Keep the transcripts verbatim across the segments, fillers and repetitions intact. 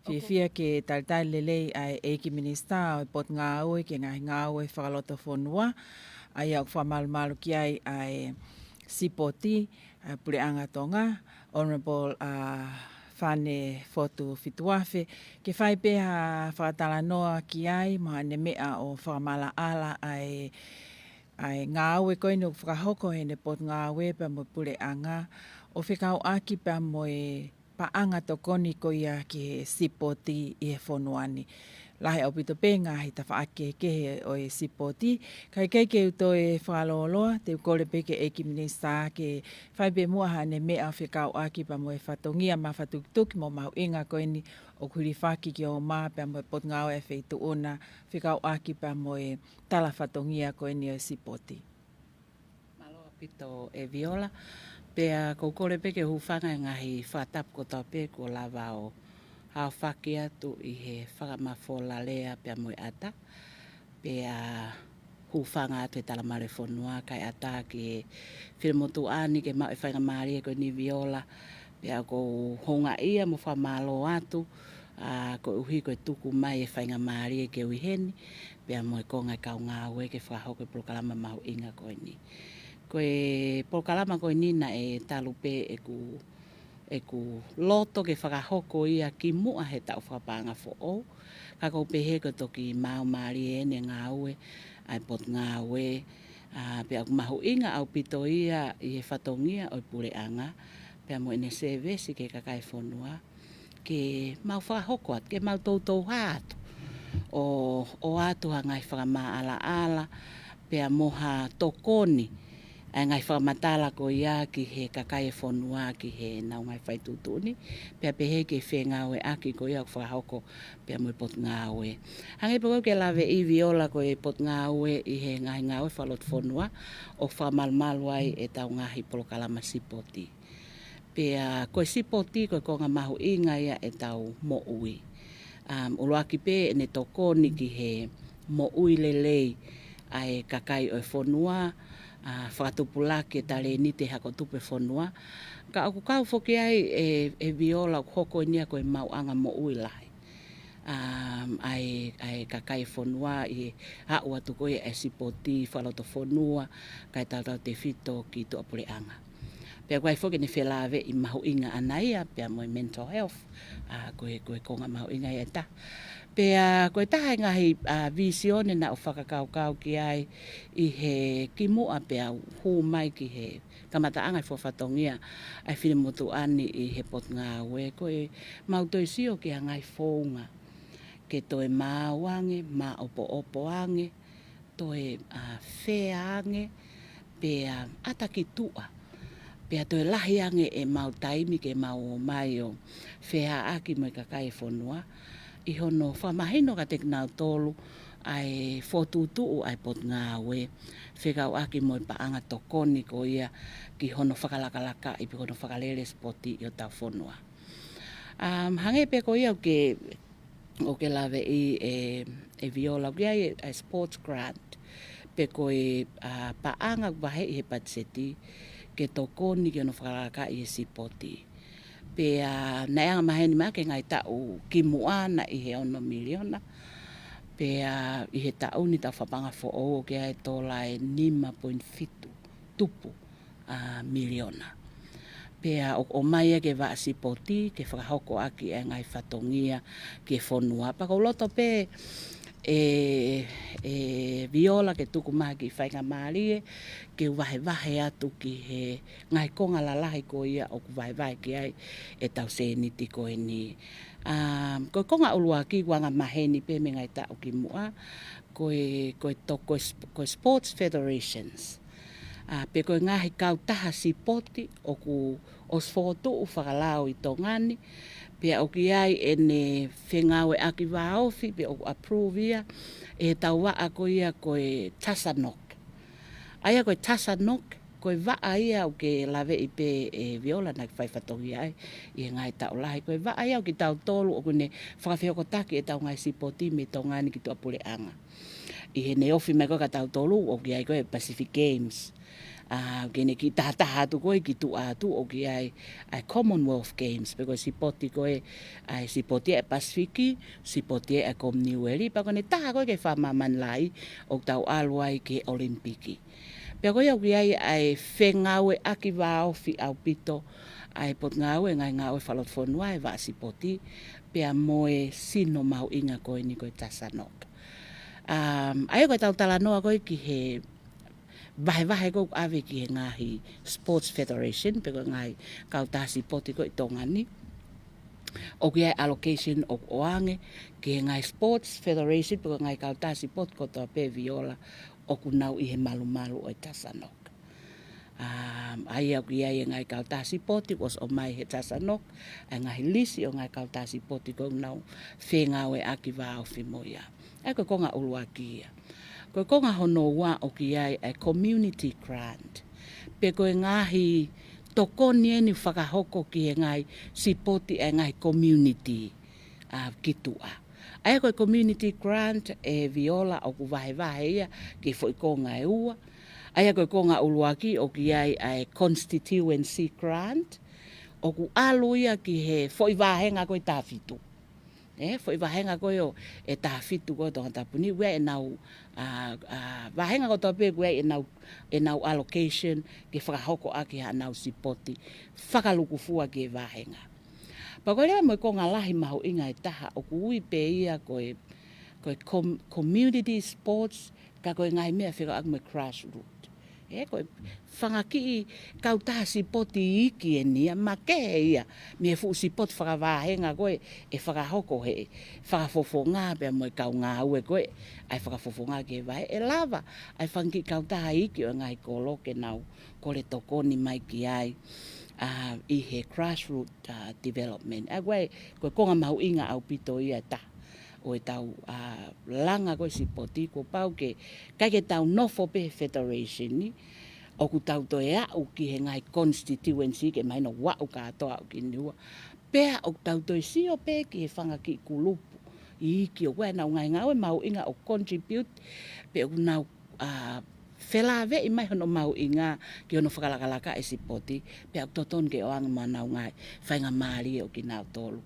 Fiefia ke talitali lelei ʻa e ʻEiki Minisitā ʻo e Potungāue ki he Ngaahi Ngāue Fakalotofonua, ʻa ia ʻoku fakamalumalu ki ai ʻa e sipoti, ʻa e Puleʻanga Tonga, Honourable, ʻa, Fane Fotu Fituafe, ke fai pē ha fakatalanoa ki ai, mo haʻane meʻa ʻo fakamaʻalaʻala ʻa e, ʻa e ngāue ko eni ʻoku fakahoko ʻe heʻene Potungāue pea mo e Puleʻanga, ʻo fekauʻaki pea mo e paʻanga tokoni ko ia ki he sipoti ʻi he fonua ni. Lahi ʻaupito pē ngaahi tafaʻaki kehekehe ʻo e sipoti, ka ʻikai ke u toe fakalōloa, te u kole pē ki he ʻEiki Minisitā ke fai pē muʻa haʻane meʻa ʻo fekauʻaki pea mo e fatongia mafatukituki mo mahuʻinga ko eni ʻoku hilifaki ki ʻolunga pea mo e Potungāue ʻa e Feituʻu na, fekauʻaki pea mo e tala fatongia ko eni ʻo e sipoti. Mālō ʻaupito ʻe Viola. Pea ʻoku ou kole pē ke u hūfanga he ngaahi fakatapu kotoa pē kuo lava ʻo haofaki atu ʻi he fakamafola lea pea mo e ʻata. Pea hūfanga atu he talamalu ʻo e fonua kae ʻatā ki he finemotuʻa ni ke maʻu e faingamālie ko eni Viola. Pea ʻoku ou houngaʻia mo fakamālō atu, ʻa, koeʻuhi ko e tuku mai e faingamālie ke u ʻi heni, pea mo e konga e kau ngāue ke fakahoko e polokalama mahuʻinga ko eni. Ko e polokalama ko eni naʻe talu pē ʻeku, ʻeku loto ke fakahoko ia kimuʻa he taʻu fakapaʻanga foʻou. Ka ʻoku ou pehē ko e toki maau mālie eni e ngāue ʻa e Potungāue, ʻa, pea ʻoku mahuʻinga ʻaupito ia ʻi he fatongia ʻo e Puleʻanga, pea mo ʻene sēvesi ki he kakai e fonua, ke mau fakahoko atu, ke mau toutou hā atu ʻo, ʻoatu ha ngaahi fakamaʻalaʻala, pea mo ha tokoni ʻa e ngaahi fakamatala ko ia ki he kakai e fonua ki heʻenau ngaahi faituʻutuʻuni, pea pehē ki he fengāueʻaki ko ia ʻoku fakahoko pea mo e Potungāue. Hangē pē ko ʻeku laveʻi Viola, ko e Potungāue ʻi he Ngaahi Ngāue Fakalotofonua ʻoku fakamalumalu ai ʻetau ngaahi polokalama sipoti. Pea ko e sipoti ko e konga mahuʻinga ia ʻetau moʻui. Um, ʻuluaki pē ʻene tokoni ki he moʻui lelei ʻa e kakai ʻo e fonua, ʻa, fakatupulaki e talēniti he hako tupu e fonua. Ka ʻoku kau foki ai ʻe, ʻe Viola ʻoku hoko eni ia ko e maʻuʻanga moʻui lahi, um, ʻa e, ʻa e kakai e fonua ʻi he aʻu atu ko ia e sipoti fakalotofonua, kae tautautefito ki tuʻapuleʻanga. Pea ʻoku ʻi ai foki ʻene felāveʻi mahuʻinga ʻana ia, pea mo e mental health, ʻa, ko e, ko e konga mahuʻinga ia ʻe taha. Pea ko e taha e ngaahi, ʻa, vīsone naʻá ku fakakaukau ki ai ʻi he kimuʻa pea u hū mai ki he kamataʻanga e fua fatongia ʻa e finemotuʻa ni ʻi he Potungāue, ko e mau toe sio ki ha ngaahi founga ke toe maau ange, māʻopoʻopo ange, toe, ʻa, fea ange, pea ʻata ki tuʻa. Pea toe lahi ange ʻemau taimi ke mau ō mai ʻo feaʻaki mo e kakai e fonua, ʻi hono fakamahino kiate kinautolu ʻa e fokotuʻutuʻu ʻa e Potungāue, fekauʻaki mo e paʻanga tokoni ko ia ki hono fakalakalakaʻi pe ko hono fakalele sipoti ʻi hotau fonua. Um, hangē pē ko ia ʻoku ke, ʻoku ke laveʻi ʻe, ʻe Viola, ʻoku ʻi ai e, e sports grant, pe ko e, ʻa, paʻanga ʻoku vaheʻi he patiseti ke tokoni ki hono fakalakalakaʻi e sipoti. Pea naʻe anga maheni mai ki he ngaahi taʻu kimuʻa naʻe ʻi he ono miliona. Pea ʻi he taʻu ni, taʻu fakapaʻanga foʻou, ʻoku ʻi ai e tola ʻe nima poini fitu tupu, ʻa, miliona. Pea ʻoku ʻomai ia ki he vaʻa sipoti ke fakahokoʻaki e ngaahi fatongia ki he fonua. Pea ʻoku ou loto pē ʻe, ʻe Viola ke tuku mai ha kiʻi faingamālie ke u vahevahe atu ki he ngaahi konga lalahi ko ia ʻoku vahevahe ki ai ʻetau sēniti ko eni. Um, ko e konga ʻuluaki ʻoku anga maheni pē mei he ngaahi taʻu kimuʻa, ko e, ko e to-, ko e sp-, ko e sports federations. ʻA, pe ko e ngaahi kautaha sipoti ʻoku ʻosi fokotuʻu fakalao ʻi Tonga ni, pea ʻoku ʻi ai ʻene fengāueʻaki vāofi pe ʻoku approve ia ʻe he tauvaʻa ko ia ko e TASANOC. ʻA ia ko e TASANOC, ko e vaʻa ia ʻoku ke laveʻi pē ʻe Viola naʻá ke fai fatongia ai ʻi he ngaahi taʻu lahi. Ko e vaʻa ia ʻo kitautolu ʻokú ne fakafehokotaki ʻetau ngaahi sipoti mei Tonga ni ki tuʻapuleʻanga. ʻI heʻene ofi mai ko ē kia tautolu, ʻoku ʻi ai ko ē Pacific Games. ʻA, ke ne kiʻi tahataha atu ko ē ki tuʻa atu, ʻoku ʻi ai ʻa e Commonwealth Games, pe ko e sipoti ko ē, ʻa e sipoti ʻa e Pasifiki, sipoti ʻa e Kominiueli, pea ko ʻene taha ko ē ki he fakamāmani lahi, ʻoku tau ʻalu ai ki he ʻOlimipiki. Pea ko ia ʻoku ʻi ai ʻa e fengāueʻaki vāofi ʻaupito ʻa e Potungāue Ngaahi Ngāue Fakalotofonua ʻa e vaʻa sipoti, pea mo e sino mahuʻinga ko eni ko e TASANOC. Um, ʻa ia ko ʻetau talanoa ko ē ki he vahevahe ko ē ʻoku ʻave ki he ngaahi sports federation, pe ko e ngaahi kautaha sipoti ko ē ʻi Tonga ni. ʻOku ʻi ai e allocation ʻoku ʻoange ki he ngaahi sports federation, pe ko e ngaahi kautaha sipoti kotoa pē Viola ʻoku nau ʻi he malumalu ʻo e TASANOC. Um, ʻa ia ʻoku ʻi ai e ngaahi kautaha sipoti, ʻosi ʻomai he TASANOC, ʻa e ngaahi lisi ʻo e ngaahi kautaha sipoti ko ē ʻoku nau fengāueʻaki vāofi mo ia. ʻA ia ko e konga ʻuluaki ia. Ko e konga hono ua ʻoku ʻi ai ʻa e community grant. Pe ko e ngaahi tokoni eni fakahoko ki he ngaahi sipoti ʻa e ngaahi community, ʻa, ki tuʻa. ʻA ia ko e community grant ʻe Viola ʻoku vahevahe ia ki he foʻi konga ʻe ua. ʻA ia ko e konga ʻuluaki ʻoku ʻi ai ʻa e constituency grant. ʻOku ʻalu ia ki he foʻi vāhenga ko ē ʻe taha fitu. ʻE, foʻi vāhenga ko ē ʻo e taha fitu ko ē ʻo Tongatapu ni, ʻoku ʻi ai ʻenau, ʻa, ʻa, vāhenga kotoa pē ʻoku ʻi ai ʻenau, ʻenau allocation ke fakahoko ʻaki haʻanau sipoti fakalukufua ki he vāhenga. Pea ko e leva mo e konga lahi mahuʻinga ʻe taha ʻoku ui pē ia ko e, ko e com-, community sports, ka ko e ngaahi meʻa fekauʻaki mo e grassroot. ʻE, ko e fanga kiʻi kautaha sipoti iiki eni ia, makehe ia mei he fuʻu sipoti fakavāhenga ko ē ʻe fakahoko ʻe he fakafofonga pea mo e kau ngāue ko ē ʻa e fakafofonga ki he vahe, ʻe lava ʻa e fanga kiʻi kautaha iiki ʻo e ngaahi kolo ke nau kole tokoni mai ki ai, ʻa, ʻi he grassroot, ʻa, development. ʻA ia ko e, ko e konga mahuʻinga ʻaupito ia ʻe taha ʻo ʻetau, ʻa, langa ko ē sipoti, kuo pau ke, ʻikai ke tau nofo pē he federation ni, ʻoku tau toe aʻu ki he ngaahi constituency, ke mahino ʻoku aʻu kātoa ʻo aʻu ki Niua. Pea ʻoku tau toe sio pē ki he fanga kiʻi kulupu iiki ʻoku ʻi ai ʻenau ngaahi ngāue mahuʻinga ʻo contribute, pe ʻoku nau, ʻa, felāveʻi mai hono mahuʻinga ki hono fakalakalaka e sipoti, pea ʻoku totonu ke ʻoange maʻanau ngaahi faingamālie ʻo kinautolu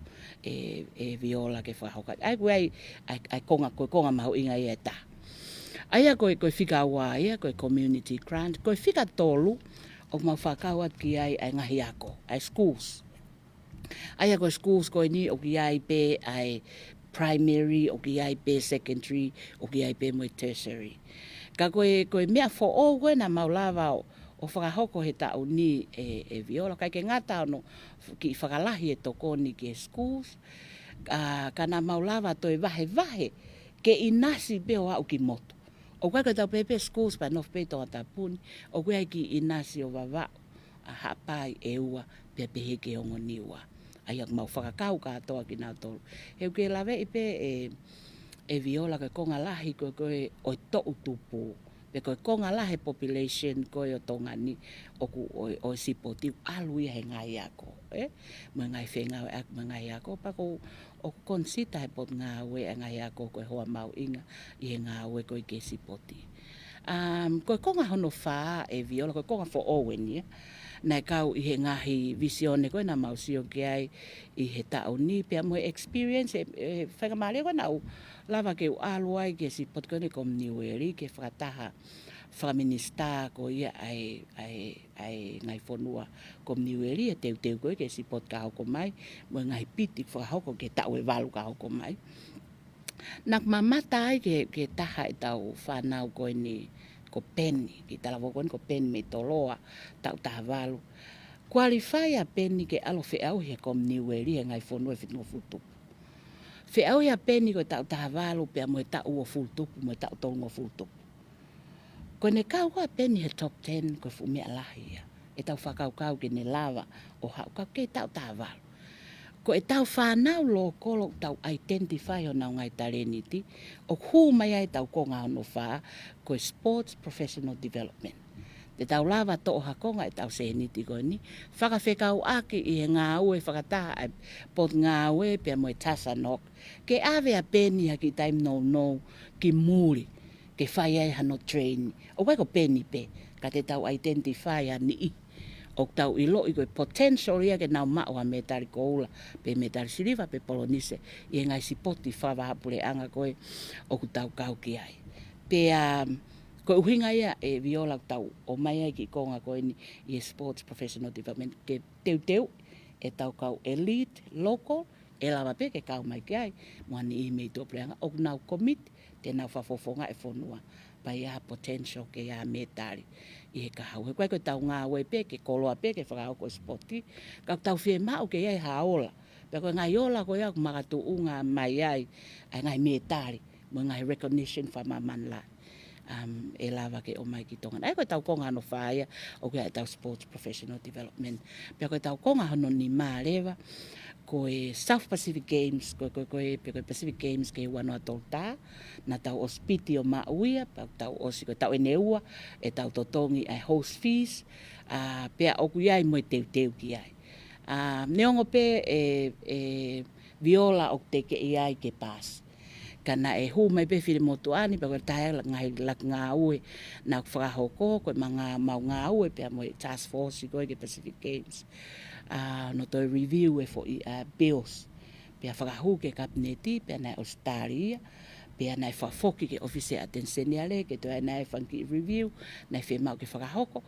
ʻe, ʻe Viola ke fakahoko. ʻA ia ko e, ʻa e, ʻa e konga, ko e konga mahuʻinga ia ʻe taha. ʻA ia ko e, ko e fika ua ia, ko e community grant, ko e fika tolu, ʻoku mau fakakau atu ki ai ʻa e ngaahi ako, ʻa e schools. ʻA ia ko e schools ko eni ʻoku ʻi ai pē ʻa e primary, ʻoku ʻi ai pē secondary, ʻoku ʻi ai pē mo e tertiary. Ka ko e, ko e meʻa foʻou ko ē naʻa mau lava ʻo, ʻo fakahoko he taʻu ni ʻe, ʻe Viola, ʻikai ke ngata hono kiʻi fakalahi e tokoni ki he schools, ʻa, ka naʻa mau lava toe vahevahe ke ʻinasi pē ʻo aʻu ki motu. ʻOku ʻikai ko ʻetau pehē pē schools pea nofo pē ʻi Tongatapu ni, ʻoku ʻi ai e kiʻi ʻinasi ʻo Vavaʻu, ʻa Haʻapai, ʻEua, pea pehē ki he ongo Niua. ʻA ia ʻoku mau fakakau kātoa kinautolu. He ʻoku ke laveʻi pē ʻe, ʻe Viola ko e konga lahi ko ē, ko ē ʻo e toʻu tupu. Pe ko e konga lahi e population ko ē ʻo Tonga ni ʻoku ʻo, ʻo e sipoti ʻoku ʻalu ia he ngaahi ako, ʻe? Mo e ngaahi fengāueʻaki mo e ngaahi ako, pea ʻoku, ʻoku consider he Potungāue ʻa e ngaahi ako ko e hoa mahuʻinga ʻi he ngāue ko ē ki he sipoti. Um, ko e konga hono fā ʻe Viola, ko e konga foʻou eni ia. Naʻe kau ʻi he ngaahi visione ko ē naʻa mau sio ki ai ʻi he taʻu ni, pea mo e experience, ʻe, ʻe faingamālie ko ē naʻa ku lava ke u ʻalu ai ki he sipoti ko eni Kominiueli, ke fakataha fakaminisitā ko ia ʻa e, ʻa e, ʻa e ngaahi fonua Kominiueli, ʻa e teuteu ko ē ki he sipoti ka hoko mai, mo e ngaahi piti fakahoko ki he taʻu ʻe valu ka hoko mai. Naʻa ku mamata ai ki he, ki he taha ʻetau fānau ko eni ko Peni, kiʻi talavou ko eni ko Peni mei Toloa, taʻu taha valu. Qualify ʻa Peni ke ʻalu ʻo feʻauhi he Kominiueli he ngaahi fonua ʻe fitungofulu tupu. Feʻauhi ʻa Peni ko e taʻu taha valu pea mo e taʻu uofulu tupu, mo e taʻu tolungofulu tupu. Ko ʻene kau ko ē ʻa Peni he top ten, ko e fuʻu meʻa lahi ia. ʻEtau fakakaukau ke ne lava ʻo haʻu, ka ʻoku kei taʻu taha valu. Ko ʻetau fānau lōkolo ʻoku tau identify honau ngaahi talēniti, ʻoku hū mai ai ʻetau konga hono fā, ko e sports professional development. Te tau lava toʻo ha konga ʻetau sēniti ko eni, fakafekauʻaki ʻi he ngāue fakataha ʻa e Potungāue pea mo e TASANOC, ke ʻave ʻa Peni ha kiʻi taimi nounou ki muli, ke fai ai hano train. ʻOku ʻikai ko Peni pē, ka te tau identify ʻa e niʻihi ʻoku tau ʻiloʻi ko e potential ia ke nau maʻu ha mētali koula, pe mētali siliva, pe polonise, ʻi he ngaahi sipoti fakavahaʻapuleʻanga ko ē ʻoku tau kau ki ai. Pea, ko e ʻuhinga ia ʻe Viola ʻoku tau ʻomai ai e kiʻi konga ko eni ʻi he sports professional development ke teuteu ʻetau kau elite local, ʻe lava pē ke kau mai ki ai, mo ha niʻihi mei tuʻapuleʻanga, ʻoku nau commit, te nau fakafofongaʻi e fonua, pea ʻi ai ha potential ke ʻi ai ha mētali ʻi he kahaʻu. He ʻoku ʻikai ko ʻetau ngāue pē, ke koloa pē, ke fakahoko e sipoti, ka ʻoku tau fiemaʻu ke ʻi ai ha ola. Pea ko e ngaahi ola ko ia ʻoku makatuʻunga mai ai ʻa e ngaahi mētali, mo e ngaahi recognition fakamāmani lahi, um, ʻe lava ke ʻomai ki Tonga. ʻA ia ko ʻetau konga hono fā ia, ʻoku ʻi ai ʻetau sports professional development. Pea ko ʻetau konga hono nima leva, ko e South Pacific Games, ko, ko, ko e, pe ko e Pacific Games ki he ua noa tolu taha, naʻa tau ʻosi piti ʻo maʻu ia, pea tau ʻosi ko e taʻu ʻeni ʻe ua, ʻetau totongi ʻa e host fees, ʻa, pea ʻoku ʻi ai mo e teuteu ki ai. ʻA, neongo pē ʻe, ʻe Viola ʻoku teʻeki ai ke paasi. Ka naʻe hū mai pē fili motuʻa ni, pea ko e taha e ngaahi laki ngāue naʻa ku fakahoko, ko e manga mau ngāue, pea mo e task force ko ē ki he Pacific Games. ʻA, naʻa nau toe review e foʻi, ʻa, bills. Pea fakahū ki he Kapineti, pea naʻe ʻosi tali ia, pea naʻe fakafoki ki he ʻOfisi ʻa e ʻAteni Seniale, ke toe ʻi ai naʻe fanga kiʻi review, naʻe fiemaʻu ke fakahoko,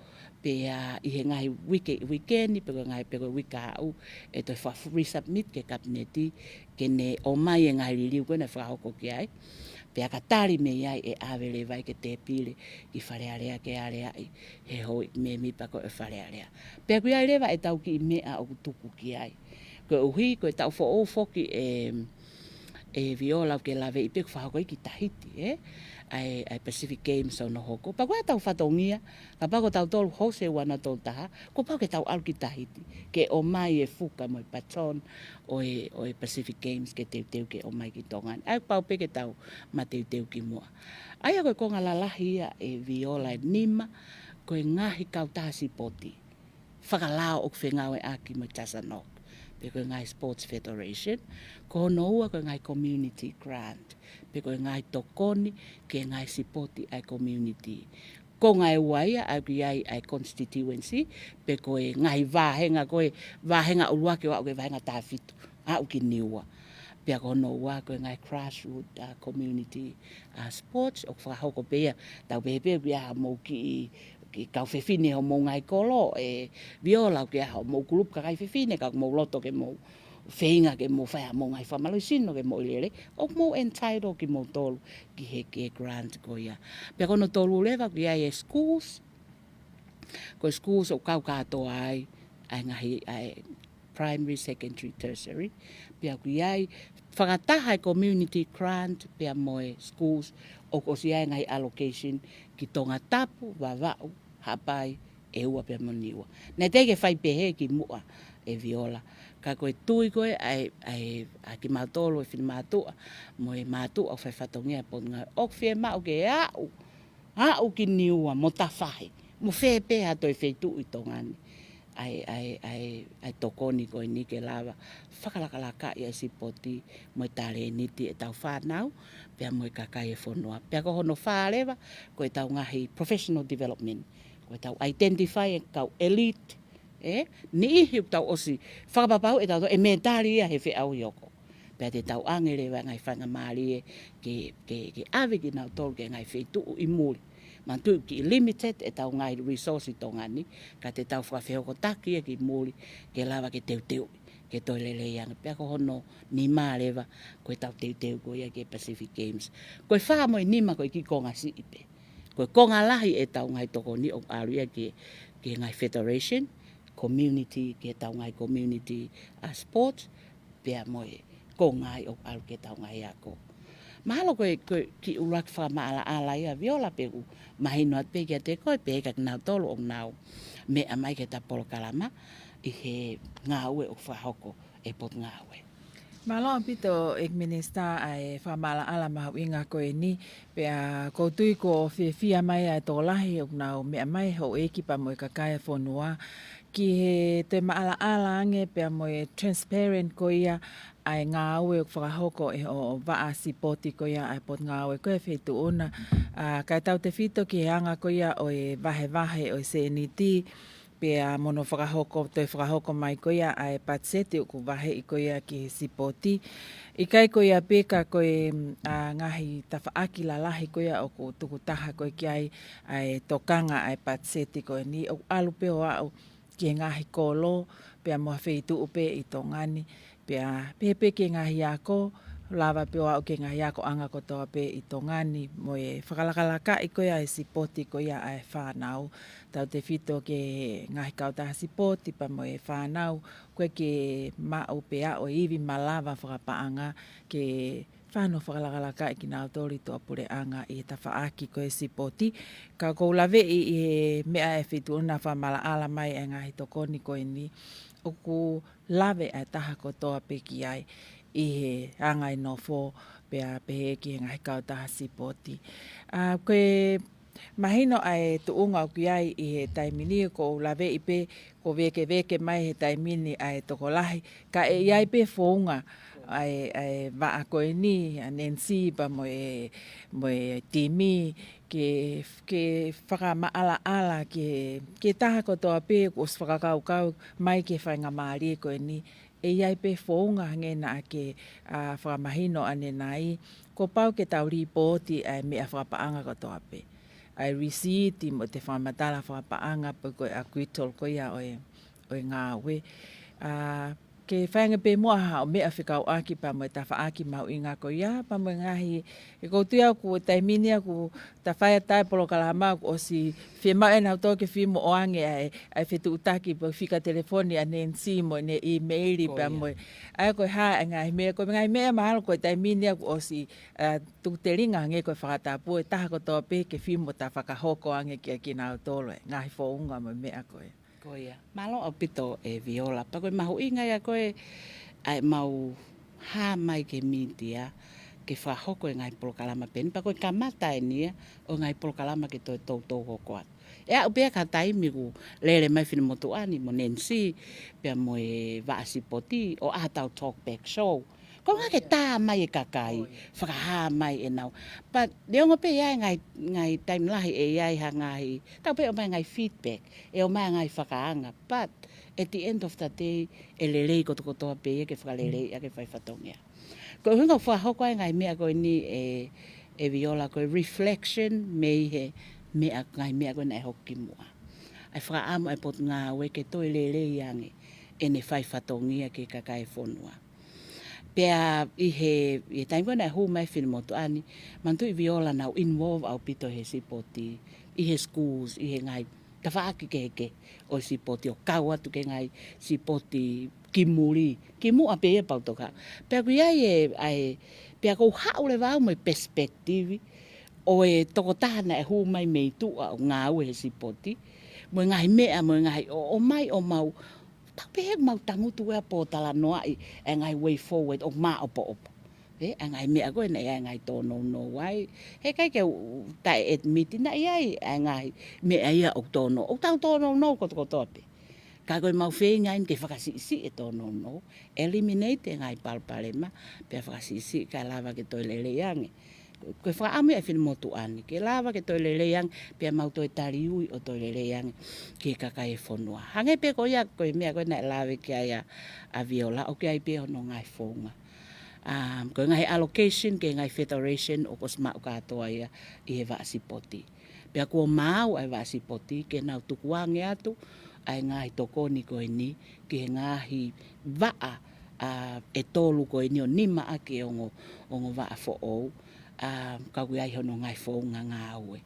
pea ʻi he ngaahi uike, uike ni, pe ko e ngaahi, pe ko e uike kahaʻu, ʻe toe faka-, resubmit ki he Kapineti, ke ne ʻomai e ngaahi liliu ko ē naʻe fakahoko ki ai. Pea ka tali mei ai ʻe ʻave leva ia ki he tēpile ki Fale Alea ke aleaʻi ʻe he houʻeiki mēmipa ko ē ʻo e Fale Alea. Pea ʻoku ʻi ai leva ʻetau kiʻi meʻa ʻoku tuku ki ai. Koeʻuhi, ko e taʻu foʻou foki ʻe, ʻe Viola ʻoku ke laveʻi pē ʻoku fakahoko ia ki Tahiti, ē? ʻA e, ʻa e Pacific Games ʻoku nau hoko. Pea ko ʻetau fatongia, kapau ko tautolu host he ua noa tolu taha, kuo pau ke tau ʻalu ki Tahiti, ke ʻomai e fuka mo e baton ʻo e, ʻo e Pacific Games ke teuteu ke ʻomai ki Tonga ni. ʻA ia kuo pau pē ke tau mateuteu ki muʻa. ʻA ia ko e konga lalahi ia ʻe Viola ʻe nima, ko e ngaahi kautaha sipoti fakalao ʻoku fengāueʻaki mo e TASANOC, pe ko e ngaahi sports federation, ko hono ua ko e ngaahi community grant, pe ko e ngaahi tokoni ki he ngaahi sipoti ʻa e community. Konga ʻe ua ia, ʻa ia ʻoku ʻi ai ʻa e constituency, pe ko e ngaahi vāhenga, ko e vāhenga ʻuluaki ʻo aʻu ki he vāhenga taha fitu, aʻu ki Niua. Pea ko hono ua ko e ngaahi grassroot, ʻa, community, ʻa, sports, ʻoku fakahoko pē ia, tau pehē pē ʻoku ʻi ai haʻamou kiʻi, kiʻi kau fefine homou ngaahi kolo, ʻe Viola, ʻoku ʻi ai haʻamou kulupu kakai fefine, ka ʻoku mou loto ke mou feinga ke mou fai haʻamou ngaahi fakamālohisino ke mou ʻi lelei, ʻoku mou entitled kimoutolu ki he, ki he grant ko ia. Pea ko hono tolu leva ʻoku ʻi ai e schools, ko e schools ʻoku kau kātoa ai ʻa e ngaahi, ʻa e primary, secondary, tertiary. Pea ʻoku ʻi ai fakataha e community grant pea mo e schools ʻoku ʻosi ʻi ai e ngaahi allocation ki Tongatapu, Vavaʻu, Haʻapai, ʻEua pea mo Niua. Naʻe teʻeki ke fai pehē ki muʻa ʻe Viola. Ka ko e tui ko ē ʻa e, ʻa e, ʻa kimautolu e finemātuʻa mo e mātuʻa ʻoku fai fatongia he Potungāue, ʻoku fiemaʻu ke aʻu, aʻu ki Niua mo tafahi, mo fē pē ha toe feituʻu ʻi Tonga ni, ʻa e, ʻa e, ʻa e, ʻa e tokoni ko eni ke lava fakalakalakaʻi ʻa e sipoti mo e talēniti ʻetau fānau, pea mo e kakai e fonua. Pea ko hono fā leva, ko ʻetau ngaahi professional development, ko ʻetau identify e kau elite, ē, niʻihi ʻoku tau ʻosi fakapapauʻi ʻe tautolu ʻe mētali ia he feʻauhi hoko. Pea te tau ʻoange leva e ngaahi faingamālie ke, ke, ke ʻave kinautolu ki he ngaahi feituʻu ʻi muli. Manatuʻi ʻoku kiʻi limited ʻetau ngaahi resource ʻi Tonga ni, ka te tau fakafehokotaki ia ki muli, ke lava ke teuteu, ke toe lelei ange. Pea ko hono nima leva, ko ʻetau teuteu ko ia ki he Pacific Games. Ko e fā mo e nima ko e kiʻi konga siʻi pē. Ko e konga lahi ʻetau ngaahi tokoni ʻoku ʻalu ia ki he, ki he ngaahi federation, community, ki heʻetau ngaahi community, ʻa, sports, pea mo e konga ia ʻoku ʻalu ki heʻetau ngaahi ako. Mahalo ko e, ko e kiʻi ʻuluaki fakamaʻalaʻala ia Viola, pea ʻoku mahino atu pē kiate koe, pea ka kinautolu ʻoku nau meʻa mai ki heʻeta polokalama ʻi he ngāue ʻoku fakahoko ʻe he Potungāue. Mālō ʻaupito ʻEiki Minisitā ʻa e fakamaʻalaʻala mahuʻinga ko eni, pea ʻoku ou tui kuo fiefia mai ʻa e tokolahi ʻoku nau meʻa mai, houʻeiki pea mo e kakai e fonua, ki he toe maʻalaʻala ange pea mo e transparent ko ia ʻa e ngāue ʻoku fakahoko ʻe he ʻo vaʻa sipoti ko ia ʻa e Potungāue ko e Feituʻuna. ʻA, kae tautefito ki he anga ko ia ʻo e vahevahe ʻo e sēniti, pea mo hono fakahoko, toe fakahoko mai ko ia ʻa e patiseti ʻoku vaheʻi ko ia ki he sipoti. ʻIkai ko ia pē ka ko e, mm, ʻa, ngaahi tafaʻaki lalahi ko ia ʻoku tukutaha ko ē ki ai ʻa e tokanga ʻa e patiseti ko eni ʻoku ʻalu pē ʻo aʻu ki he ngaahi kolo, pea mo ha feituʻu pē ʻi Tonga ni, pea pehē pē ki he ngaahi ako, lava pē ʻo aʻu ki he ngaahi akoʻanga kotoa pē ʻi Tonga ni, mo e fakalakalakaʻi ko ia ʻa e sipoti ko ia ʻa e fānau, tautefito ki he ngaahi kautaha sipoti pea mo e fānau, ko e ke maʻu pē ʻa e ivi malava fakapaʻanga ke fano fakalakalakaʻi kinautolu ʻi tuʻapuleʻanga ʻi he tafaʻaki ko e sipoti. Ka ʻoku ou laveʻi ʻi he meʻa ʻa e Feituʻuna fakamaʻalaʻala mai ʻa e ngaahi tokoni ko eni, ʻoku lave ʻa e taha kotoa pē ki ai ʻi he anga e nofo pea pehē ki he ngaahi kautaha sipoti. ʻA, ko e mahino ʻa e tuʻunga ʻoku ʻi ai ʻi he taimi ni, ʻoku ou laveʻi pē kuo vēkeveke mai he taimi ni ʻa e tokolahi, ka ʻe ʻi ai pē founga ʻa e, ʻa e vaʻa ko eni, ʻa Nancy pea mo e, mo e timi, ke, ke fakamaʻalaʻala ki he, ki he taha kotoa pē kuo ʻosi fakakaukau mai ki he faingamālie ko eni, ʻe ʻi ai pē founga hangē naʻa ke, ʻa, fakamahino ʻanenai, kuo pau ke tau lipooti ʻa e meʻa fakapaʻanga kotoa pē. ʻA e lisiiti mo e fakamatala fakapaʻanga pe ko e acquittal ko ia ʻo e, ʻo e ngāue. ʻA, ke fai ange pē muʻa haʻo meʻa fekauʻaki pea mo e tafaʻaki mahuʻinga ko ia, pea mo e ngaahi, ʻoku ou tui au ʻoku taimi ni ʻoku ta fai atu ʻa e polokalama kuo ʻosi fiemaʻu ʻe nautolu ke fihimi ʻo ʻoange ʻa e, ʻa e fetuʻutaki pe fika telefoni ʻa Nancy mo ʻene email pea mo e. ʻA ia ko e hā ʻa e ngaahi meʻa, ko e ngaahi meʻa mahalo ko e taimi ni ʻoku ʻosi, ʻa, tuku telinga hangē ko e fakatapu ʻe taha kotoa pē ke fihimi ʻo ta fakahoko ange kia kinautolu ʻa e ngaahi founga mo e meʻa ko ē. Ko ia. Mālō ʻaupito ʻe Viola. Pea ko e mahuʻinga ia ko ē ʻa e mau hā mai ki he mītia ke fakahoko e ngaahi polokalama pehē ni. Pea ko e kamata eni ia ʻo e ngaahi polokalama ke toe toutou hoko atu. ʻE aʻu pē ia ki ha taimi ʻoku lele mai Finemotuʻa ni mo Nancy, pea mo e vaʻa sipoti, ʻo ʻai haʻatau talk back show. Ko e ʻuhinga ke tā mai e kakai, fakahā mai ʻenau. But neongo pē ia e ngaahi, ngaahi taimi lahi ʻe ʻi ai ha ngaahi, tau pē ʻomai ngaahi feedback, ʻe ʻomai ngaahi fakaanga. But at the end of the day, ʻe lelei kotokotoa pē ia ke fakaleleiʻi ʻaki e fai fatongia. Ko e ʻuhinga ʻoku fakahoko ai e ngaahi meʻa ko eni ʻe, ʻe Viola, ko e reflection mei he meʻa, ngaahi meʻa ko ē naʻe hoko kimuʻa. ʻA e fakaʻamu ʻa e Potungāue ke toe lelei ange ʻene fai fatongia ki he kakai e fonua. Pea ʻi he, ʻi he taimi ko ē naʻe hū mai Finemotuʻa ni, manatuʻi Viola naʻá ku involve ʻaupito he sipoti, ʻi he schools, ʻi he ngaahi tafaʻaki kehekehe ʻo e sipoti, ʻo kau atu ki he ngaahi sipoti ki muli, kimuʻa pē ia pau toka. Pea ʻoku ʻi ai e, ʻa e, pea ʻoku ou haʻu leva au mo e perspective ʻo e tokotaha naʻe hū mai mei tuʻa ʻo ngāue he sipoti, mo e ngaahi meʻa, mo e ngaahi ʻo, ʻomai ʻo mau, tau pehē ʻoku mau tangutu ia ʻo talanoaʻi e ngaahi way forward ʻoku māʻopoʻopo. ʻE, ʻa e ngaahi meʻa ko ē naʻe ʻi ai e ngaahi tōnounou ai. Heʻikai ke u taʻe admit naʻe ʻi ai e ngaahi meʻa ia ʻoku tōnou-, ʻoku tau tōnounou kotokotoa pē. Ka ko e mau feinga eni ke fakasiʻisiʻi e tōnounou, eliminate e ngaahi palopalema, pea fakasiʻisiʻi kae lava ke toe lelei ange. Ko e fakaʻamu ia ʻa e Finemotuʻa ni, ke lava ke toe lelei ange, pea mau toe taliui ʻo toe lelei ange ki he kakai e fonua. Hangē pē ko ia, ko e meʻa ko ē naʻe lave ki ai ʻa, ʻa Viola, ʻoku ʻi ai pē hono ngaahi founga. Um, ko e ngaahi allocation ki he ngaahi federation ʻoku ʻosi maʻu kātoa ia ʻi he vaʻa sipoti. Pea kuo maau ʻa e vaʻa sipoti ke nau tukuange atu ʻa e ngaahi tokoni ko eni ki he ngaahi vaʻa, ʻa, ʻe tolu ko eni ʻo nima ʻaki e ongo, ongo vaʻa foʻou, ʻa, ka ʻoku ʻi ai hono ngaahi founga ngāue.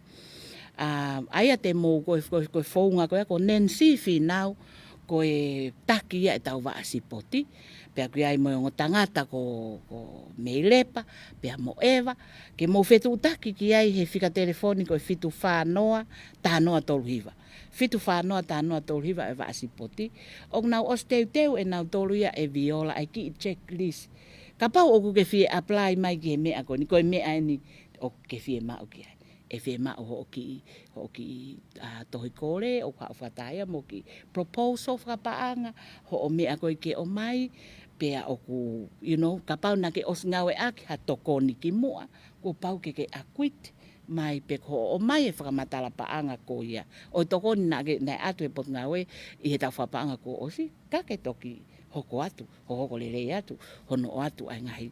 ʻA, ʻa ia te mou ko e, ko e, ko e founga ko ia ko Nancy Fīnau, ko e taki ia ʻetau vaʻa sipoti, pea ʻoku ʻi ai mo e ongo tangata ko, ko Meilepa, pea mo ʻEva, ke mou fetuʻutaki ki ai he fika telefoni ko e fitu fā noa, taha noa tolu hiva. Fitu fā noa, taha noa tolu hiva e vaʻa sipoti. ʻOku nau ʻosi teuteu ʻe nautolu ia ʻe Viola ʻa e kiʻi checklist. Kapau ʻoku ke fie apply mai ki he meʻa ko eni, ko e meʻa eni ʻoku ke fiemaʻu ki ai. ʻe fiemaʻu hoʻo kiʻi, hoʻo kiʻi, ʻa, tohi kole, ʻoku haʻu fakataha ia mo e kiʻi proposal fakapaʻanga, hoʻo meʻa ko ē ke ʻomai, pea ʻoku, you know, kapau naʻa ke ʻosi ngāueʻaki ha tokoni kimuʻa, kuo pau ke ke acquit mai pe ko hoʻo ʻomai e fakamatala paʻanga ko ia ʻo e tokoni naʻa ke, naʻe ʻatu he Potungāue ʻi he taʻu fakapaʻanga kuo ʻosi, ka ke toki hoko atu, hohoko lelei atu, hono ʻoatu ʻa e ngaahi,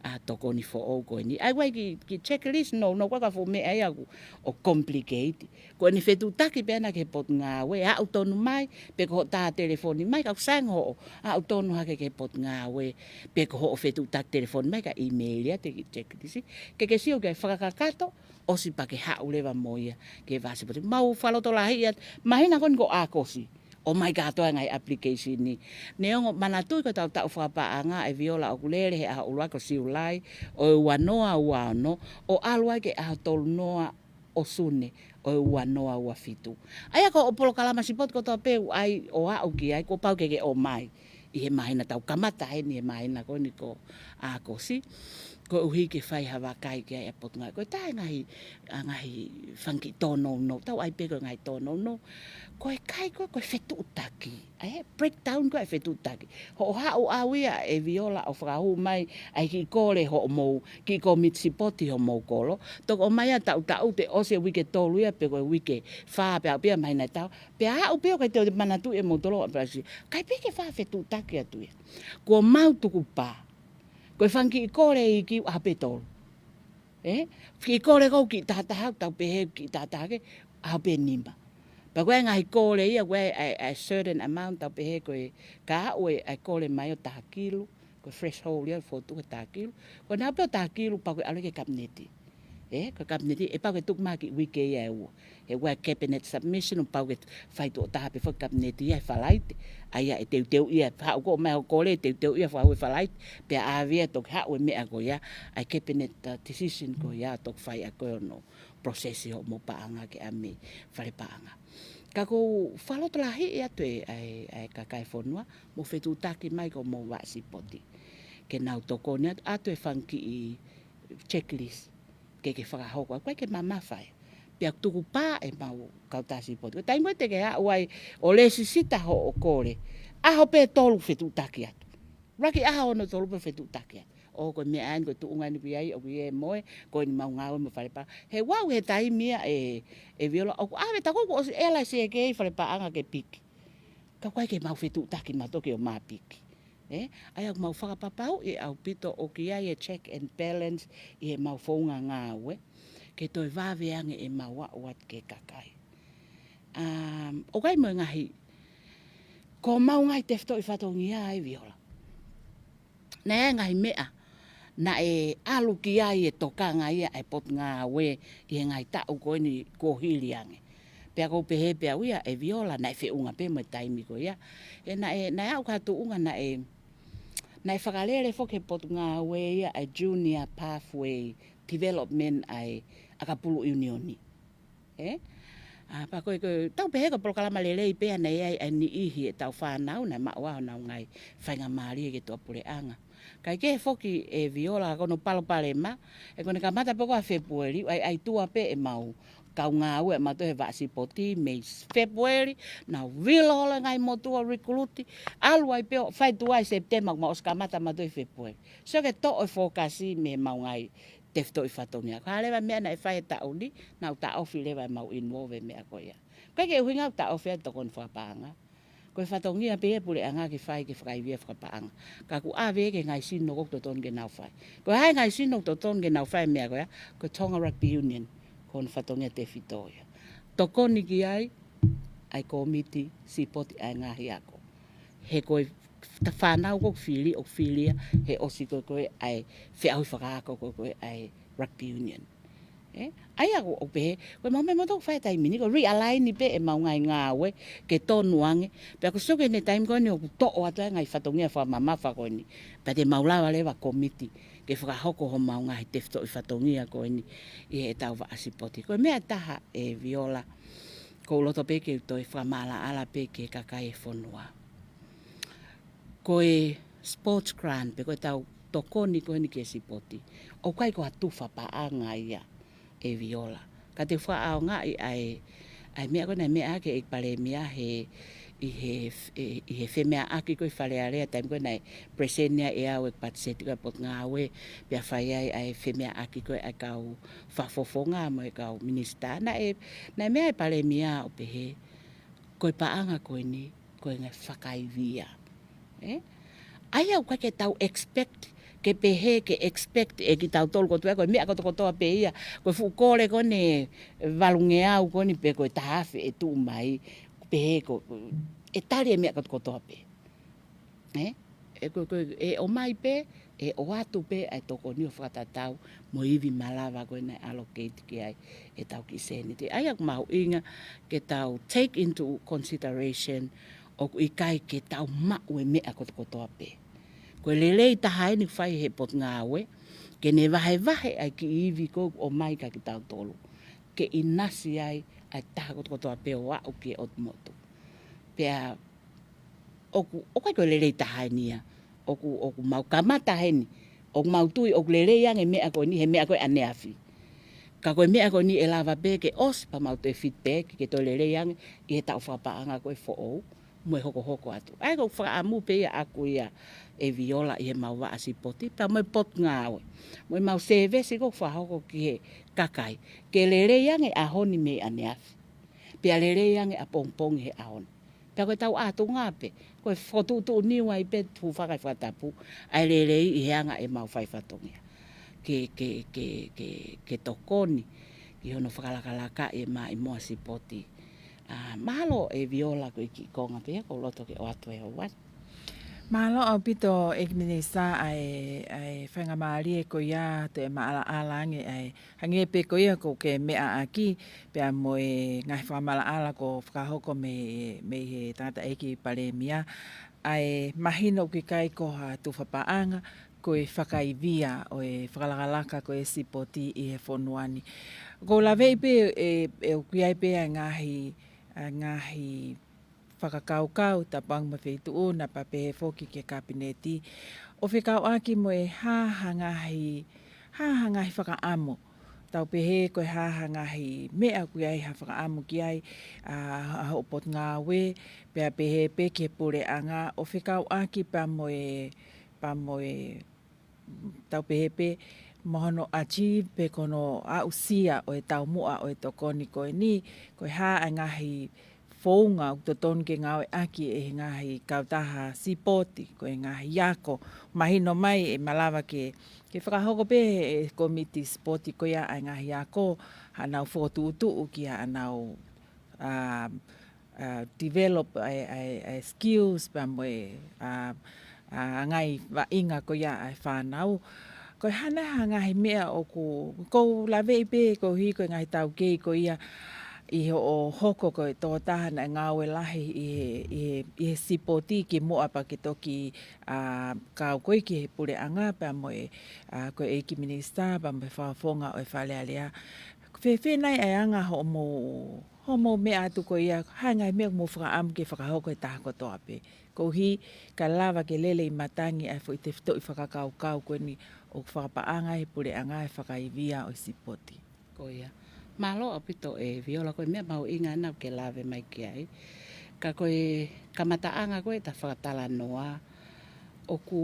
ʻa, tokoni foʻou ko eni. ʻA ia ʻoku ʻi ai e kiʻi, kiʻi checklist nounou, ʻoku ʻikai ko ha fuʻu meʻa ia ʻoku, ʻoku complicate. Ko ʻene fetuʻutaki pē ena ki he Potungāue, aʻu tonu mai, pe ko hoʻo tā telefoni mai, ka ʻoku sai ange hoʻo aʻu tonu hake ki he Potungāue, pe ko hoʻo fetuʻutaki telefoni mai, kae email ia ʻa e kiʻi checklist. Ke ke sio ki ai, fakakakato, ʻosi pea ke haʻu leva mo ia ki he vaʻa sipoti. Mau fakalotolahiʻi atu, māhina ko eni ko ʻAokosi, ʻomai kātoa e ngaahi application ni. Neongo, manatuʻi ko ʻetau taʻu fakapaʻanga ʻe Viola ʻoku lele he ʻaho ʻuluaki ʻo Siulai ʻo e ua noa ua ono, ʻo ʻalu ai ki he ʻaho tolu noa ʻo Sune ʻo e ua noa ua fitu. ʻA ia ko hoʻo polokalama sipoti kotoa pē ʻoku ʻi ai ʻo aʻu ki ai, kuo pau ke ke ʻomai ʻi he māhina, tau kamata heni he māhina ko eni ko ʻAokosi, koeʻuhi ke fai ha vakai ki ai ʻa e Potungāue. Ko e taha e ngaahi, ʻa e ngaahi fanga kiʻi tōnounou, tau ʻai pē ko e ngaahi tōnounou. Ko e kai ko ē, ko e fetuʻutaki. ʻA e breakdown ko ē e fetuʻutaki. Hoʻo haʻu ʻau ia ʻe Viola ʻo fakahū mai ʻa e kiʻi kole hoʻomou, kiʻi kōmiti sipoti homou kolo. Toki ʻomai ʻa e taʻu, taʻu te ʻosi e uike tolu ia pe ko e uike fā pea aʻu pē ia māhina ʻe taha. Pea aʻu pē ʻo ʻikai te u manatuʻi ʻe moutolu ʻa e palasi. Kai pē ke fai ha fetuʻutaki atu ia. Kuo mau tukupā. Ko e fanga kiʻi kole ʻe iiki ʻaho pē tolu. Ē? Kiʻi kole ko ē kiʻi tahataha, tau pehē kiʻi tahataha ke, ʻaho pē nima. Pea ko e ngaahi kole ia, ko e, ʻa e, ʻa e certain amount, tau pehē ko e, ka aʻu e, ʻa e kole mai ʻo taha kilu, ko e threshold ia, fotu ko e taha kilu. Ko ʻene aʻu pē ʻo taha kilu, pea ko e ʻalu ki he kapineti. Ē, ko e kapineti, ʻe pau ke tuku mai ha kiʻi uike ia ʻe ua. He ʻoku ʻi ai e cabinet submission, ʻoku pau ke fai tuʻo taha pē foki e kapineti ia he Falaite. ʻA ia ʻe teuteuʻi ia, haʻu ko ē ʻomai hoʻo kole, teuteuʻi ia fakahū he Falaite, pea ʻave ia toki haʻu e meʻa ko ia, ʻa e cabinet, uh, decision ko ia, toki fai ʻaki ko ē hono process hoʻomou paʻanga ki he ʻa e mei fale paʻanga. Ka ʻoku ou fakalotolahiʻi atu e, ʻa e, ʻa e kakai e fonua, mou fetuʻutaki mai ki homou vaʻa sipoti. Ke nau tokoni atu, ʻatu e fanga kiʻi checklist ke ke fakahoko, ʻoku ʻikai ke mamafa ia. Pea tukupā ʻemau kautaha sipoti. Ko e taimi ko ē te ke aʻu ai ʻo lēsisita hoʻo kole, ʻaho pē tolu fetuʻutaki atu. ʻUluaki ʻaho, hono tolu pē fetuʻutaki atu. ʻO ko e meʻa eni, ko e tuʻunga eni ʻoku ʻi ai, ʻoku ʻi ai e moʻui ko eni, mau ngāue mo fale paʻanga. He ʻoku ʻi ai e taimi ia ʻe, ʻe Viola, ʻoku ʻave, tā ko ē kuo ʻosi ʻela e sēkē ʻi fale paʻanga ke piki. Ka ʻoku ʻikai ke mau fetuʻutaki mautolu ke ō mai ʻo piki. Ē? ʻA ia ʻoku mau fakapapauʻi ʻaupito ʻoku ʻi ai e check and balance ʻi heʻemau founga ngāue, ke toe vave ange ʻemau aʻu atu ki he kakai. Um, ʻoku ʻi ai mo e ngaahi, ko homau ngaahi tefitoʻi fatongia ʻe Viola. Naʻe ʻi ai e ngaahi meʻa naʻe ʻalu ki ai e tokanga ia ʻa e Potungāue ʻi he ngaahi taʻu ko eni kuo hili ange. Pea ʻoku ou pehē pē au ia ʻe Viola naʻe feʻunga pē mo e taimi ko ia. He naʻe, naʻe aʻu ki ha tuʻunga naʻe, naʻe fakalele foki he Potungāue ia ʻa e Junior Pathway Development ʻa e ʻakapulu ʻiunioni. Ē? ʻA, pea ko e, ko e, tau pehē ko e polokalama lelei pē ia naʻe ʻi ai ʻa e niʻihi ʻetau fānau naʻe maʻu ai honau ngaahi faingamālie ke tuʻapuleʻanga. Kae kehe foki ʻe Viola ko hono palopalema, he ko ʻene kamata pē ko ē ʻa Fēpueli, ʻai, ʻai tuʻa pē ʻemau kau ngāue ʻamautolu he vaʻa sipoti, mei Fēpueli, nau vilo holo e ngaahi motuʻa ʻo recruit, ʻalu ai pē ʻo fai tuʻa ʻi Sepitema, mau ʻosi kamata ʻamautolu ʻi Fēpueli. Sio ki he toʻo e fokasi mei heʻemau ngaahi tefitoʻi fatongia. Ko e hā leva e meʻa naʻe fai he taʻu ni, naʻa ku taʻofi leva ʻemau involve he meʻa ko ia. ʻIkai ke ʻuhinga ʻoku taʻofi ʻa e tokoni fakapaʻanga. Ko e fatongia pē ia ʻa e puleʻanga ke fai ke fakaivia fakapaʻanga. Ka ʻoku ʻave ki he ngaahi sino ʻoku totonu ke nau fai. Ko e hā e ngaahi sino ʻoku totonu ke nau fai e meʻa ko ia, ko e Tonga Rugby Union, ko hono fatongia tefito ia. Tokoni ki ai ʻa e kōmiti sipoti ʻa e ngaahi ako. He ko e ta fānau ʻoku fili, ʻoku fili ia, he ʻosi ko ē ko ē ʻa e feʻauhi fakaako ko ē ko ē ʻa e rugby union. Ē? ʻA ia ʻoku, ʻoku pehē, ko ʻemau meʻa ʻoku tau fai he taimi ni, ko e realign pē ʻemau ngaahi ngāue ke tonu ange. Pea ko e sio ki heʻene taimi ko eni ʻoku toʻo atu ʻa e ngaahi fatongia fakamamafa ko eni. Pea te mau lava leva kōmiti ke fakahoko homau ngaahi tefitoʻi fatongia ko eni ʻi heʻetau vaʻa sipoti. Ko e meʻa ʻe taha ʻe Viola, ʻoku ou loto pē ke u toe fakamaʻalaʻala pē ki he kakai e fonua. Ko e sports grant, pe ko ʻetau tokoni ko eni ki he sipoti, ʻoku ʻikai ko ha tufa paʻanga ia ʻe Viola. Ka te u fakaʻaongaʻi ʻa e, ʻa e meʻa ko ē naʻe meʻa ʻaki ʻe he Palēmia he, ʻi he, ʻi he femeʻaʻaki ko ē ʻi Fale Alea, taimi ko ē naʻe present ai ʻe au e patiseti ko ē ʻa e Potungāue, pea fai ai ʻa e femeʻaʻaki ko ē ʻa e kau fakafofonga mo e kau minisitā. Naʻe, naʻe meʻa ʻa e Palēmia ʻo pehē, ko e paʻanga ko eni, ko e ngaahi fakaivia. Ē? ʻA ia ʻoku ʻikai ke tau expect, ke pehē ke expect ʻe kitautolu kotoa, ko e meʻa kotokotoa pē ia, ko e fuʻu kole ko eni ʻe valungeau ko eni pe ko e taha afe ʻe tuʻu mai, pehē ko, ʻe tali e meʻa kotokotoa pē. Ē? ʻE ko, ko, ʻe ʻomai pē, ʻe ʻoatu pē ʻa e tokoni ʻo fakatatau mo e ivi malava ko ē naʻe allocate ki ai ʻetau kiʻi sēniti. ʻA ia ʻoku mahuʻinga ke tau take into consideration ʻoku ʻikai ke tau maʻu e meʻa kotokotoa pē. Ko e lelei taha eni ʻoku fai ʻe he Potungāue, ke ne vahevahe ʻa e kiʻi ivi ko ē ʻoku ʻomai kia kitautolu, ke ʻinasi ai ʻa e taha kotokotoa pē ʻo aʻu ki he ʻotu motu. Pea ʻoku, ʻoku ʻikai ko e lelei taha eni ia. ʻOku, ʻoku mau kamata heni. ʻOku mau tui ʻoku lelei ange e meʻa ko eni he meʻa ko ē ʻaneafi. Ka ko e meʻa ko eni ʻe lava pē ke ʻosi pea mau toe feedback ke toe lelei ange ʻi he taʻu fakapaʻanga ko ē foʻou mo e hokohoko atu. ʻA ia ʻoku ou fakaʻamu pē ia ʻaʻaku ia ʻe Viola ʻi heʻemau vaʻa sipoti, pea mo e Potungāue, mo ʻemau sēvesi ʻoku fakahoko ki he kakai, ke lelei ange ʻaho ni mei ʻaneafi. Pea lelei ange ʻapongipongi he ʻaho ni. Pea ko ʻetau ʻātunga pē, ko e fokotuʻutuʻu niu ai pē, tufanga he fakatapu, ʻa e lelei ʻi he anga ʻemau fai fatongia ke, ke, ke, ke, ke tokoni ki hono fakalakalaka e maʻimoa sipoti. ʻA, mahalo ʻe Viola ko e kiʻi konga pē ia ʻoku ou loto ke ʻoatu he ʻaho ni. Mālō ʻaupito ʻEiki Minisitā ʻa e, ʻa e faingamālie ko ia te ma ʻalaʻala ange ʻa e hangē pē ko ia ʻoku ke meʻa ʻaki, pea mo e ngaahi fakamaʻalaʻala kuo fakahoko mei, mei he tangataʻeiki Palēmia, ʻa e mahino ʻoku ʻikai ko ha tufa paʻanga, ko e fakaivia ʻo e fakalakalaka ko ē sipoti ʻi he fonua ni. ʻOku ou laveʻi pē ʻe, ʻe ʻoku ʻi ai pē ʻa e ngaahi, ʻa e ngaahi fakakaukau, tapu ange mo e Feituʻu na pea pehē foki ki he Kapineti, ʻo fekauʻaki mo e hā ha ngaahi, hā ha ngaahi fakaʻamu. Tau pehē ko e hā ha ngaahi meʻa ʻoku ʻi ai ha fakaʻamu ki ai, ʻa, ʻa hoʻo Potungāue, pea pehē pē ki he Puleʻanga, ʻo fekauʻaki pea mo e, pea mo e tau pehē pē mo hono achieve pe ko hono aʻusia ʻo e taumuʻa ʻo e tokoni ko eni, ko e hā ʻa e ngaahi founga ʻoku totonu ke ngāueʻaki ʻe he ngaahi kautaha sipoti, ko e ngaahi ako. Mahino mai ʻe malava ke, ke fakahoko pē ʻe he kōmiti sipoti ko ia ʻa e ngaahi ako, haʻanau fokotuʻutuʻu ki haʻanau, ā, ā, develop ʻa e, ʻa e, ʻa e skills pea mo e, ā, ā, ngaahi vaʻinga ko ia ʻa e fānau. Ko e hā nai ha ngaahi meʻa ʻoku, ʻoku ou laveʻi pē koeʻuhi ko e ngaahi taukei ko ia ʻi hoʻo hoko ko e tokotaha naʻe ngāue lahi ʻi he, ʻi he, ʻi he sipoti kimuʻa pea ke toki, ā, kau koe ki he Puleʻanga pea mo e, ā, ko e ʻEiki Minisitā pea mo e fakafofonga ʻo e Fale Alea. Fēfē nai ʻa e anga hoʻomou, hoʻomou meʻa atu ko ia, hā e ngaahi meʻa ʻoku mou fakaʻamu ke fakahoko he taha kotoa pē, koeʻuhi kae lava ke lele ʻi matangi ʻa e foʻi tefitoʻi fakakaukau ko eni ʻoku fakapaʻanga he Puleʻanga e fakaivia ʻo e sipoti? Ko ia. Mālō ʻaupito ʻe Viola, ko e meʻa mahuʻinga ena ʻoku ke lave mai ki ai. Ka ko e kamataʻanga ko ē ʻeta fakatalanoa, ʻoku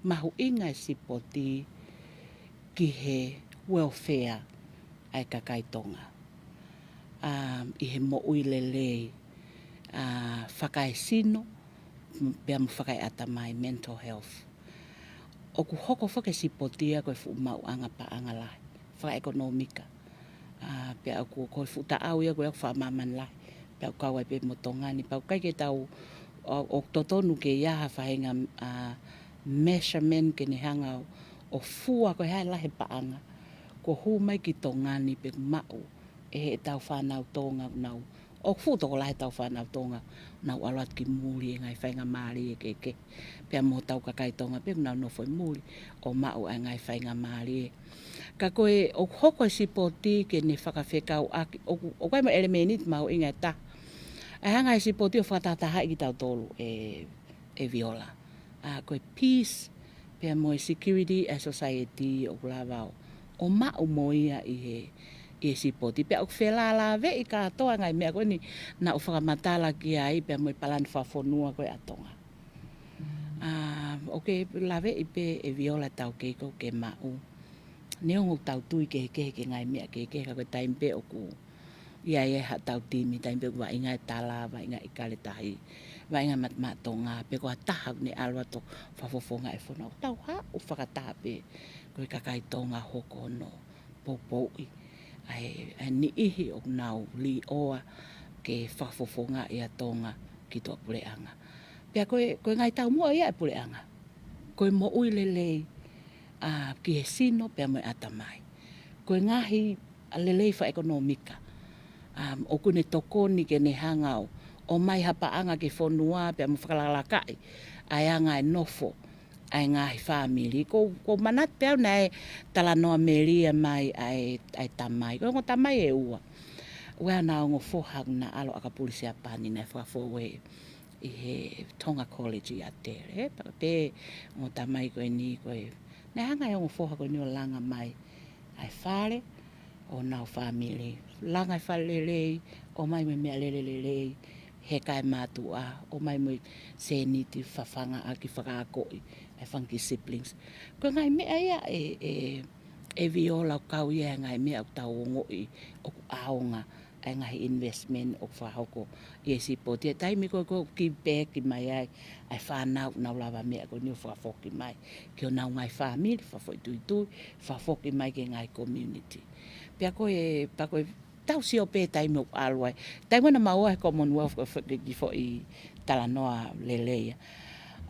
mahuʻinga e sipoti ki he welfare ʻa e kakai Tonga. ʻA, ʻi he moʻui lelei, ʻa, fakaesino, pea mo fakaeʻatamai, mental health. ʻOku hoko foki e sipoti ia ko e fuʻu maʻuʻanga paʻanga lahi fakaʻekonōmika. ʻA, pea ʻoku, ko e fuʻu taʻau ia ko ē ʻoku fakamāmani lahi, pea ʻoku kau ai pē mo Tonga ni, pea ʻoku ʻikai ke tau, ʻo, ʻoku totonu ke ʻi ai ha faʻahinga, ā, measurement ke ne hanga ʻo, ʻo fua ko e hā e lahi e paʻanga kuo hū mai ki Tonga ni pe ʻoku maʻu ʻe heʻetau fānau Tonga ʻoku nau, ʻoku fuʻu tokolahi ʻetau fānau Tonga ʻoku nau ʻalu atu ki muli he ngaahi faingamālie kehekehe, pea mo hotau kakai Tonga pē ʻoku nau nofo ʻi muli ʻo maʻu ʻa e ngaahi faingamālie. Ka ko e, ʻoku hoko e sipoti ke ne fakafekauʻaki, ʻoku, ʻoku ʻi ai mo e ʻelemēniti mahuʻinga ʻe taha. ʻA e hanga ʻe he sipoti ʻo fakatahatahaʻi kitautolu ʻe, ʻe Viola. ʻA, ko e peace, pea mo e security ʻa e society ʻoku lava ʻo, ʻo maʻu mo ia ʻi he, ʻi he sipoti. Pea ʻoku felālāveʻi kātoa e ngaahi meʻa ko eni naʻa ku fakamatala ki ai pea mo e palani fakafonua ko ē ʻa Tonga. ʻA, ʻoku ke laveʻi pē ʻe Viola ʻetau kei ʻoku ke maʻu. Neongo ʻetau tui kehekehe ki he ngaahi meʻa kehekehe ka ko e taimi pē ʻoku ʻi ai ʻa haʻatau timi, taimi pē ʻoku vaʻinga e tala, vaʻinga e kale tahi, vaʻinga e matamata Tonga, pe ko ha taha ʻoku ne ʻalu atu ʻo fakafofongaʻi e fonua, ʻoku tau haʻu fakataha pē ko e kakai Tonga ʻo hoko hono poupouʻi ʻa e, ʻa e niʻihi ʻoku nau līʻoa ke fakafofongaʻi ʻa Tonga ki tuʻapuleʻanga. Pea ko e, ko e ngaahi taumuʻa ia ʻa e puleʻanga. Ko e moʻui lelei, ʻa, ki he sino pea mo e ʻatamai. Ko e ngaahi lelei fakaʻekonōmika, ʻa, ʻoku ne tokoni ke ne hanga ʻo ʻomai ha paʻanga ki he fonua pea mo fakalakalakaʻi ʻa e anga e nofo ʻa e ngaahi fāmili. Ko, ko u manatu pē au naʻe talanoa melie mai ʻa e, ʻa e tamai. Ko e ongo tamai ʻe ua. ʻOku ʻi ai hona ongo foha naʻe ʻalu ʻakapulu Siapani naʻe fakafou ʻi he Tonga College ʻi ʻAtele. Pea ko e ongo tamai ko eni ko e, naʻe hanga ʻe he ongo foha ko eni ʻo langa mai ʻa e fale ʻo honau fāmili. Langa e fale lelei, ʻomai mo e meʻalele lelei, heka e mātuʻa, ʻomai mo e sēniti fafangaʻaki, fakaakoʻi ʻa e fanga kiʻi siblings. Ko e ngaahi meʻa ia ʻe, ʻe, ʻe Viola ʻoku kau ia he ngaahi meʻa ʻoku tau ongoʻi ʻoku ʻaonga ʻa e ngaahi investment ʻoku fakahoko ʻi he sipoti. He taimi ko ē ʻoku give back mai ai ʻa e fānau ʻoku nau lavameʻa ko eni ʻo fakafoki mai ki honau ngaahi fāmili, fakafoʻituitui, fakafoki mai ki he ngaahi community. Pea ko e, pea ko e tau sio pē taimi ʻoku ʻalu ai. Taimi naʻa mau ō he Commonwealth ko e fo-, ki, ki foʻi talanoa lelei ia.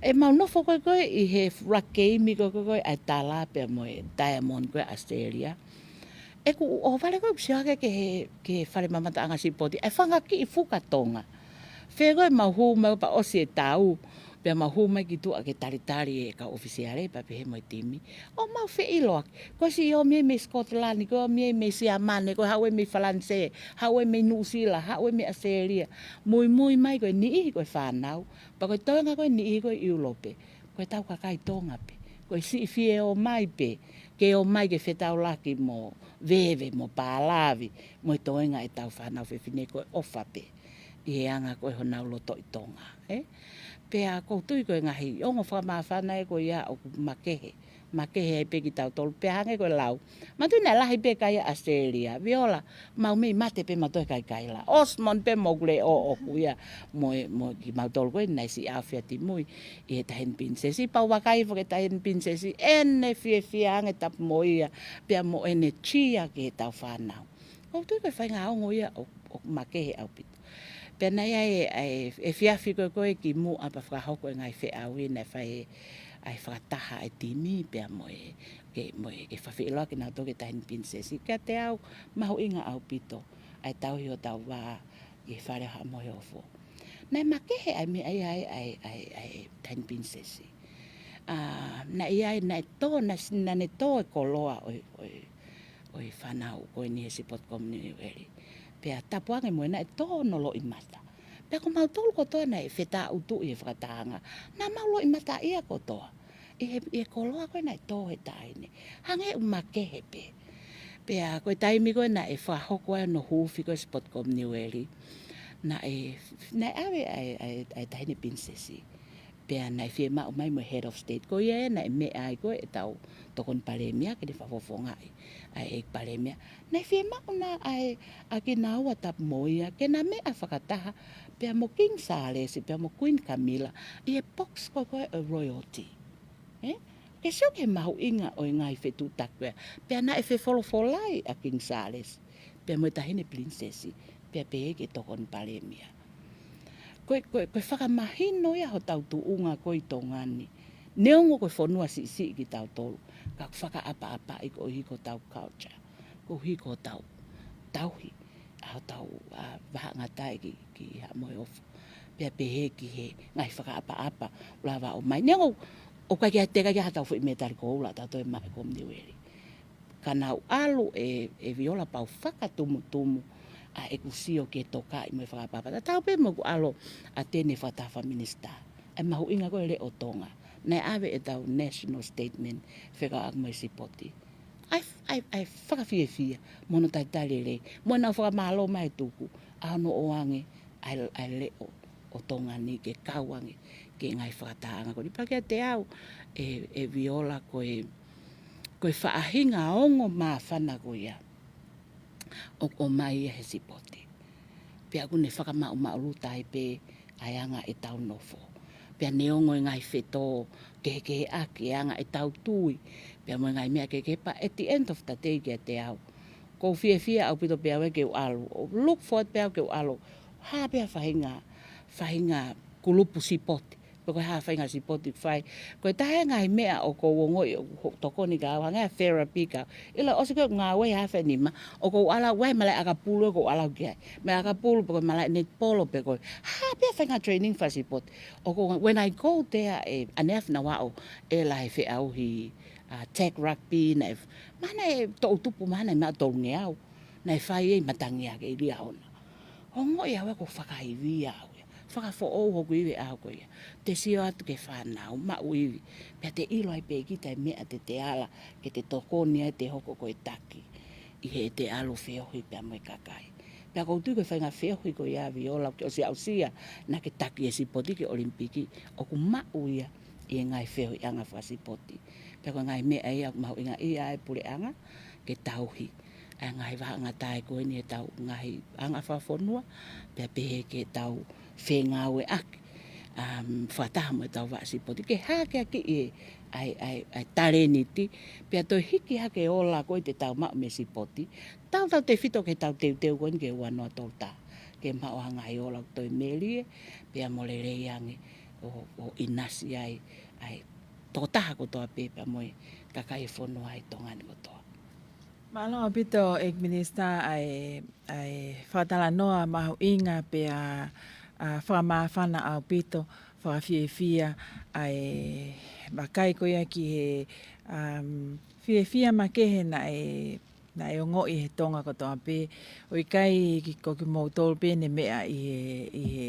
ʻE mau nofo ko ē ko ē ʻi he fula keimi ko ē ko ē ʻa e tala pea mo e Diamond ko ē ʻAositelēlia. ʻEku ʻohovale ko ē ʻeku sio hake ki he, ki he fale mamataʻanga sipoti, ʻa e fanga kiʻi fuka Tonga. Fē ko ē mau hū mai pea ʻosi e tau, pea mau hū mai ki tuʻa ke talitali e kau ʻōfisiale pea pehē mo e timi. ʻO mau feʻiloaki. Ko e siʻi ō mei, mei Scotland, ko e ō mei, mei Siamane, ko e haʻu ē mei Falanisē, haʻu ē mei Nuʻusila, haʻu ē mei ʻAositelēlia. Muimui mai ko e niʻihi ko e fānau, pea ko e toenga ko e niʻihi ko e ʻIulope. Ko ʻetau kakai Tonga pē. Ko e siʻi fie ō mai pē, ke ō mai ke fetaulaki mo Veve, mo Pālavi, mo e toenga ʻetau fānau fefine ko e ʻofa pē ʻi he anga ko ē honau lotoʻi Tonga, ē? Pea ʻoku ou tui ko e ngaahi ongo fakamāfana ē ko ia ʻoku makehe. Makehe ai pē kitautolu pea hangē ko e lau. Manatuʻi naʻe lahi pē kakai ʻAositelēlia. Viola, mau mei mate pē mautolu he kaikaila. Osmond pē mo Kule ʻo ʻoku ia mo e, mo kimautolu ko ē naʻe siʻi ʻaofia ʻi mui ʻi he Taʻahine Pilinisesi. Pea u vakai foki ki he Taʻahine Pilinisesi, ʻene fiefia ange tapu mo ia, pea mo ʻene cheer ki heʻetau fānau. ʻOku ou tui ko e faʻahinga ongo ia ʻoku, ʻoku makehe ʻaupito. Pea naʻe ʻi ai e, e, efiafi ko ē ko ē kimuʻa pea fakahoko e ngaahi feʻauhi naʻe fai ʻe he fakataha ʻa e timi pea mo e, ke, mo e, ke fakafeʻiloaki kinautolu ki he Taʻahine Pilinisesi. Kiate au, mahuʻinga ʻaupito ʻa e tauhi hotau vā ʻi he Fale ʻo Haʻa Moheofo. Naʻe makehe ʻa e meʻa ia ʻa e, ʻa e, ʻa e, ʻa e Taʻahine Pilinisesi. ʻA, naʻe ʻi ai, naʻe tō, naʻe s-, naʻa ne tō e koloa ʻo e, ʻo e, ʻo e fānau ko eni he Sipoti Commonwealth. Pea tapu ange mo ia naʻe tō hono loʻimata. Pea ko mautolu kotoa naʻe fetāʻutuʻi he fakatahaʻanga, naʻa mau loʻimataʻia kotoa ʻi he, ʻi he koloa ko ē naʻe tō he taʻahine. Hangē ʻoku makehe pē. Pea ko e taimi ko ē naʻe fakahoko ai hono huufi ko ē Sipoti Commonwealth, naʻe, naʻe ʻave ʻa e, ʻa e, ʻa e Taʻahine Pilinisesi. Pea naʻe fiemaʻu mai mo e Head of State. Ko ia ē naʻe meʻa ai ko ē ʻetau Tokoni Palēmia ke ne fakafofongaʻi ʻa e ʻEiki Palēmia. Naʻe fiemaʻu naʻa ʻai ʻa kinaua tapu mo ia ke na meʻa fakataha pea mo King Sālesi, pea mo Queen Camilla, ʻi he box ko ē ko ē ʻo e royalty. Ē? Ke sio ki he mahuʻinga ʻo e ngaahi fetuʻutaki ko ia. Pea naʻe fefolofolai ʻa King Sālesi pea mo e Taʻahine Pilinisesi, pea pehē ki he Tokoni Palēmia. Ko e, ko e, ko e fakamahino ia hotau tuʻunga ko ē ʻi Tonga ni. Neongo ko e fonua siʻisiʻi kitautolu, ka ʻoku fakaʻapaʻapaʻi koeʻuhi ko hotau culture, koeʻuhi ko hotau tauhi ʻa hotau, ʻa, vahaʻangatae ki, ki Haʻa Moheofo. Pea pehē ki he ngaahi fakaʻapaʻapa ʻoku lava ʻo ʻomai. Neongo ʻoku ʻikai ke ʻi ai, teʻeki ai ke ʻi ai haʻatau foʻi mētali koula ʻatautolu ʻe maʻu he Commonwealth. Ka naʻa ku ʻalu ē, ē Viola, pea u fakatumutumu ʻa ʻeku sio ki he tokaʻi mo e fakaʻapaʻapa. Tatau pē mo ʻeku ʻalu ʻo attend e Fakataha Fakaminisitā. ʻA e mahuʻinga ko ē e Leʻo Tonga. Naʻe ʻave ʻetau national statement fekauʻaki mo e sipoti. ʻAi, ʻai, ʻai fakafiefia mo hono talitali lelei. Mo ʻenau fakamālō mai tuku ʻa hono ʻoange ʻa e, ʻa e leʻo ʻo Tonga ni ke kau ange ki he ngaahi fakatahaʻanga ko eni. Pea kiate au, ʻe, ʻe Viola, ko e, ko e faʻahinga ongo māfana ko ia ʻoku ʻomai ia he sipoti. Pea ʻoku ne fakamaʻumaʻuluta ai pē ʻa e anga ʻetau nofo. Pea neongo e ngaahi fetōkehekeheʻaki e anga ʻetau tui, pea mo e ngaahi meʻa kehekehe, pea at the end of the day kiate au, ʻoku ou fiefia ʻaupito pē au ia ke u ʻalu, ʻo look forward pē au ke u ʻalu ha pē ha faʻahinga, faʻahinga kulupu sipoti, pe ko e hā e faʻahinga sipoti ʻoku fai. Ko e taha e ngaahi meʻa ʻoku ou ongoʻi ʻoku tokoni kia au, hangē ha therapy kia au. ʻIlo, ʻosi ko ē ʻeku ngāue he afe nima, ʻoku ou ʻalu au, ʻi ai e malaʻe ʻakapulu ʻoku ou ʻalu au ki ai. Malaʻe ʻakapulu pe ko e malaʻe netipolo pe ko e hā pē ha faʻahinga training fakasipoti. ʻOku ou, when I go there, ʻe, ʻaneafi naʻa ku ʻalu ʻo ʻela he feʻauhi, ʻa, tag rugby, naʻe, mahalo naʻe toʻutupu, mahalo naʻe maʻu tolungeau. Naʻe fai ʻe he matangi ake ʻi Liahona. Ongoʻi au ia ʻoku fakaivia au ia. Fakafoʻou hoku ivi ʻaho ko ia. Te sio atu ki he fānau, maʻu ivi. Pea te ʻilo ai pē kita e meʻa te te ala ke te tokoni ai te hoko ko e taki ʻi heʻete ʻalu feohi pea mo e kakai. Pea ʻoku ou tui ko e faʻahinga feohi ko ia, Viola, ʻoku ke ʻosi aʻusia, naʻa ke taki e sipoti ki he ʻOlimipiki, ʻoku maʻu ia ʻi he ngaahi feohiʻanga fakasipoti. Pea ko e ngaahi meʻa ia ʻoku mahuʻingaʻia ai e puleʻanga ke tauhi ʻa e ngaahi vahaʻangatae ko eni ʻetau ngaahi anga fakafonua, pea pehē ki heʻetau fengāueʻaki, um, fakataha mo ʻetau vaʻa sipoti, ke hākeakiʻi e, ʻa e, ʻa e, ʻa e talēniti, pea toe hiki hake e ola ko ē te tau maʻu mei he sipoti, tautautefito ki heʻetau teuteu ko eni ki he ua noa tolu taha, ke maʻu ha ngaahi ola ʻoku toe melie, pea mo lelei ange ʻo, ʻo ʻinasi ai ʻa e tokotaha kotoa pē pea mo e kakai e fonua ʻi Tonga ni kotoa. Mālō ʻaupito, ʻEiki Minisitā, ʻa e, ʻa e fakatalanoa mahuʻinga pea, ʻa, fakamāfana ʻaupito, fakafiefia ʻa e vakai ko ia ki he, um, fiefia makehe naʻe, naʻe ongoʻi he Tonga kotoa pē. ʻOku ʻikai ke, ko kimoutolu pē ne meʻa ʻi he, ʻi he,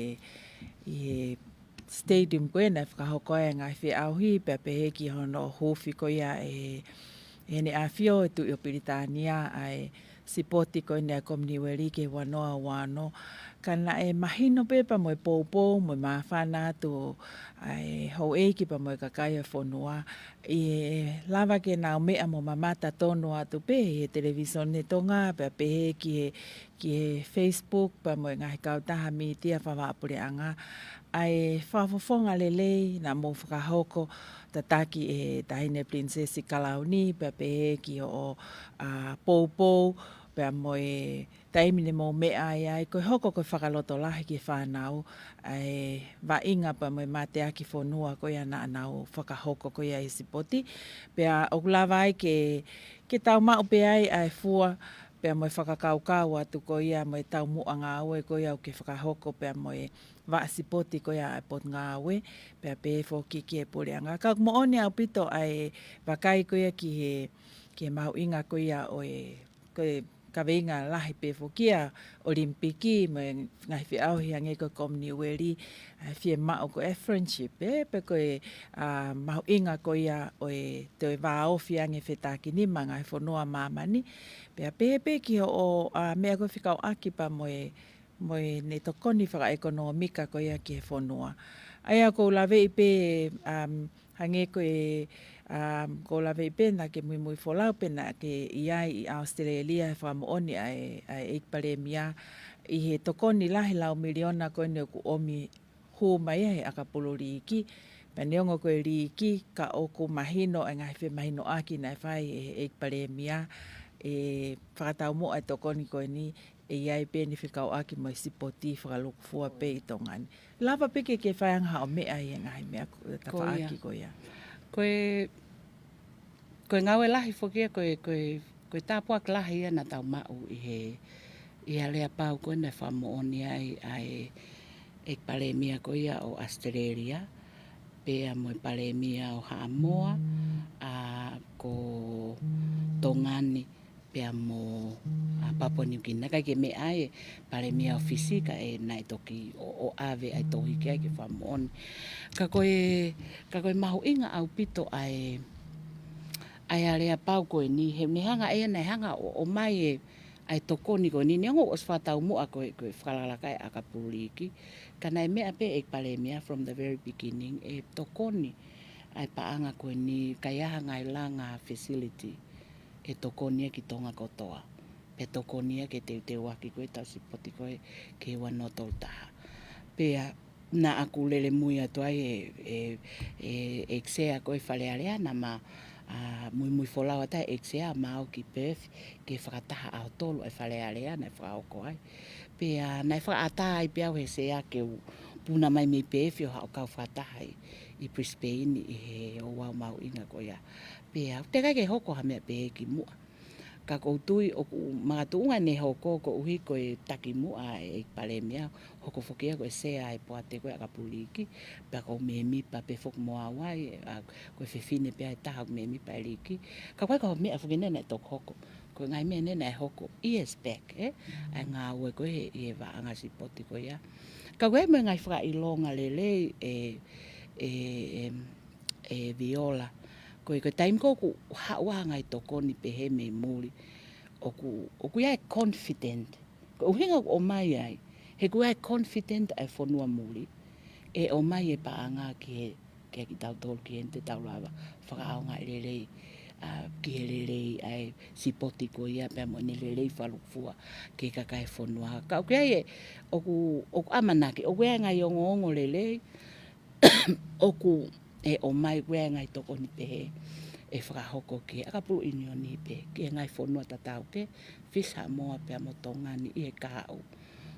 ʻi he stadium ko ē naʻe fakahoko ai e ngaahi feʻauhi, pea pehē ki hono huufi ko ia ʻe, ʻe Heʻeneʻi ʻAfio e Tuʻi ʻo Pilitānia ʻa e sipoti ko eni ʻa e Kominiueli ki he ua noa ua ono. Ka naʻe mahino pē pea mo e poupou mo e māfana atu ʻa e houʻeiki pea mo e kakai e fonua, ʻe lava ke nau meʻa mo mamata tonu atu pē ʻi he Televīsone Tonga, pea pehē ki he, ki he Facebook, pea mo e ngaahi kautaha mītia fakavahaʻapuleʻanga, ʻa e fakafofonga lelei naʻa mou fakahoko, tataki ʻe he Taʻahine Pilinisesi Kalauni, pea pehē ki hoʻo, ʻa, poupou, pea mo e taimi ne mou meʻa ai, ʻa e ko e hoko ko e fakalotolahi ki he fānau ʻa e vaʻinga pea mo e mateaki fonua ko ia naʻa nau fakahoko ko ia ʻi he sipoti. Pea ʻoku lava ai ke, ke tau maʻu pē ai ʻa e fua pea mo e fakakaukau atu ko ia mo e taumuʻa ngāue ko ia ʻoku ke fakahoko pea mo e vaʻa sipoti ko ia ʻa e Potungāue, pea pehē foki ki he puleʻanga. Ka ʻoku moʻoni ʻaupito ʻa e vakai ko ia ki he, ki he mahuʻinga ko ia ʻo e, ko e kaveinga lahi pē foki ʻa e ʻOlimipiki mo e ngaahi feʻauhi hangē ko e Kominiueli, ʻa e fiemaʻu ko e friendship, ē, pe ko e, ʻa, mahuʻinga ko ia ʻo e toe vāofi ange fetākinima ngaahi fonua ʻa māmani. Pea pehē pē ki hoʻo, ʻa, meʻa ko e fekauʻaki pea mo e, mo ʻene tokoni fakaʻekonōmika ko ia ki he fonua. ʻA ia ʻoku ou laveʻi pē, um, hangē ko e, um, ʻoku ou laveʻi pē naʻa ke muimui folau pē naʻa ke ʻi ai ʻi ʻAositelēlia he fakamoʻoni ʻa e, ʻa e ʻEiki Palēmia ʻi he tokoni lahi lau miliona ko eni ʻoku ʻomi hū mai ia he ʻakapulu liiki. Pea neongo ko e liiki, ka ʻoku mahino e ngaahi femahinoʻaki naʻe fai ʻe he ʻEiki Palēmia, ʻe fakataumuʻa e tokoni ko eni, ʻe ʻi ai pē ʻene fekauʻaki mo e sipoti fakalūkufua pē ʻi Tonga ni. Lava pē ke ke fai ange haʻo meʻa ʻi he ngaahi meʻa ko, ko ia, tafaʻaki ko ia. Ko e, ko e ngāue lahi foki ia, ko e, ko e, ko e tāpuaki lahi ia naʻa tau maʻu ʻi he, ʻi he aleapau ko ē naʻe fakamoʻoni ai ʻa e, ʻEiki Palēmia ko ia ʻo ʻAositelēlia, pea mo e Palēmia ʻo Haʻamoa, ʻa, ko Tonga ni, pea mo, ʻa, Papua Niukini. Naʻe ʻikai ke meʻa ai e Palēmia ʻo Fisi, ka ʻe naʻe toki ʻo, ʻo ʻave ai tohi ki ai ke fakamoʻoni. Ka ko e, ka ko e mahuʻinga ʻaupito ʻa e, ʻA e aleapau ko eni, he ne hanga ʻe ia naʻe hanga ʻo, ʻomai e, ʻa e tokoni ko eni, neongo ʻoku ʻosi fakataumuʻa ko e, ko e fakalakalaka ʻa e ʻakapulu liiki. Ka naʻe meʻa pē ʻEiki Palēmia from the very beginning, ʻe tokoni ʻa e paʻanga ko eni, ʻikai ha ngaahi langa facility, ʻe tokoni ia ki Tonga kotoa. Pea tokoni ia ke teuteuʻaki ko e tau sipoti ko e ki he ua noa tolu taha. Pea naʻa ku lele mui atu ai e, e, e, e sea ko e Fale Alea naʻa ma, ʻa, muimui folau atu ai e sea ma au ki Perth ke fakataha ʻaho tolu e Fale Alea naʻe fakahoko ai. Pea naʻe fakaʻatā ai pē au he sea ke u puna mai mei Perth ʻo haʻu ʻo kau fakataha ʻi, ʻi Brisbane ʻi he ouau mahuʻinga ko ia. Pea ʻoku teʻeki ke hoko ha meʻa pehē ki muʻa. Ka ʻoku ou tui ʻoku makatuʻunga ʻene hoko koeʻuhi ko e taki muʻa ʻa e ʻEiki Palēmia, hoko foki ia ko e sea ʻa e poate ko e ʻakapulu liiki, pea ʻoku ou mēmipa pē foki mo au ai, ʻa, ko e fefine pē ʻe taha ʻoku mēmipa ʻi he liiki. Ka ko e, ko e meʻa foki eni naʻe toki hoko. Ko e ngaahi meʻa eni naʻe hoko years back, ē? ʻA e ngāue ko ē ʻi he vaʻanga sipoti ko ia. Ka ko e mo e ngaahi fakaʻilonga lelei ʻe, ʻe, ʻe, ʻe Viola. Ko e, ko e taimi ko ē ʻoku haʻu ai e ngaahi tokoni pehē mei muli, ʻoku, ʻoku ʻi ai e confident. Ko e ʻuhinga ʻoku ʻomai ai, he ʻoku ʻi ai e confident ʻa e fonua muli, ʻe ʻomai e paʻanga ki he, kia kitautolu ki heni te tau lava fakaʻaongaʻi lelei, ʻa, ki he lelei ʻa e sipoti ko ia pea mo ʻene lelei fakalūkufua ki he kakai e fonua. Ka ʻoku ʻi ai e, ʻoku, ʻoku ʻamanaki, ʻoku ʻi ai e ngaahi ongoongo lelei, ʻoku ʻe ʻomai ko e ngaahi tokoni pehē ʻe fakahoko ki he ʻakapulu ʻiunioni pē, ki he ngaahi fonua tatau ki Fisi, Haʻamoa pea mo Tonga ni ʻi he kahaʻu.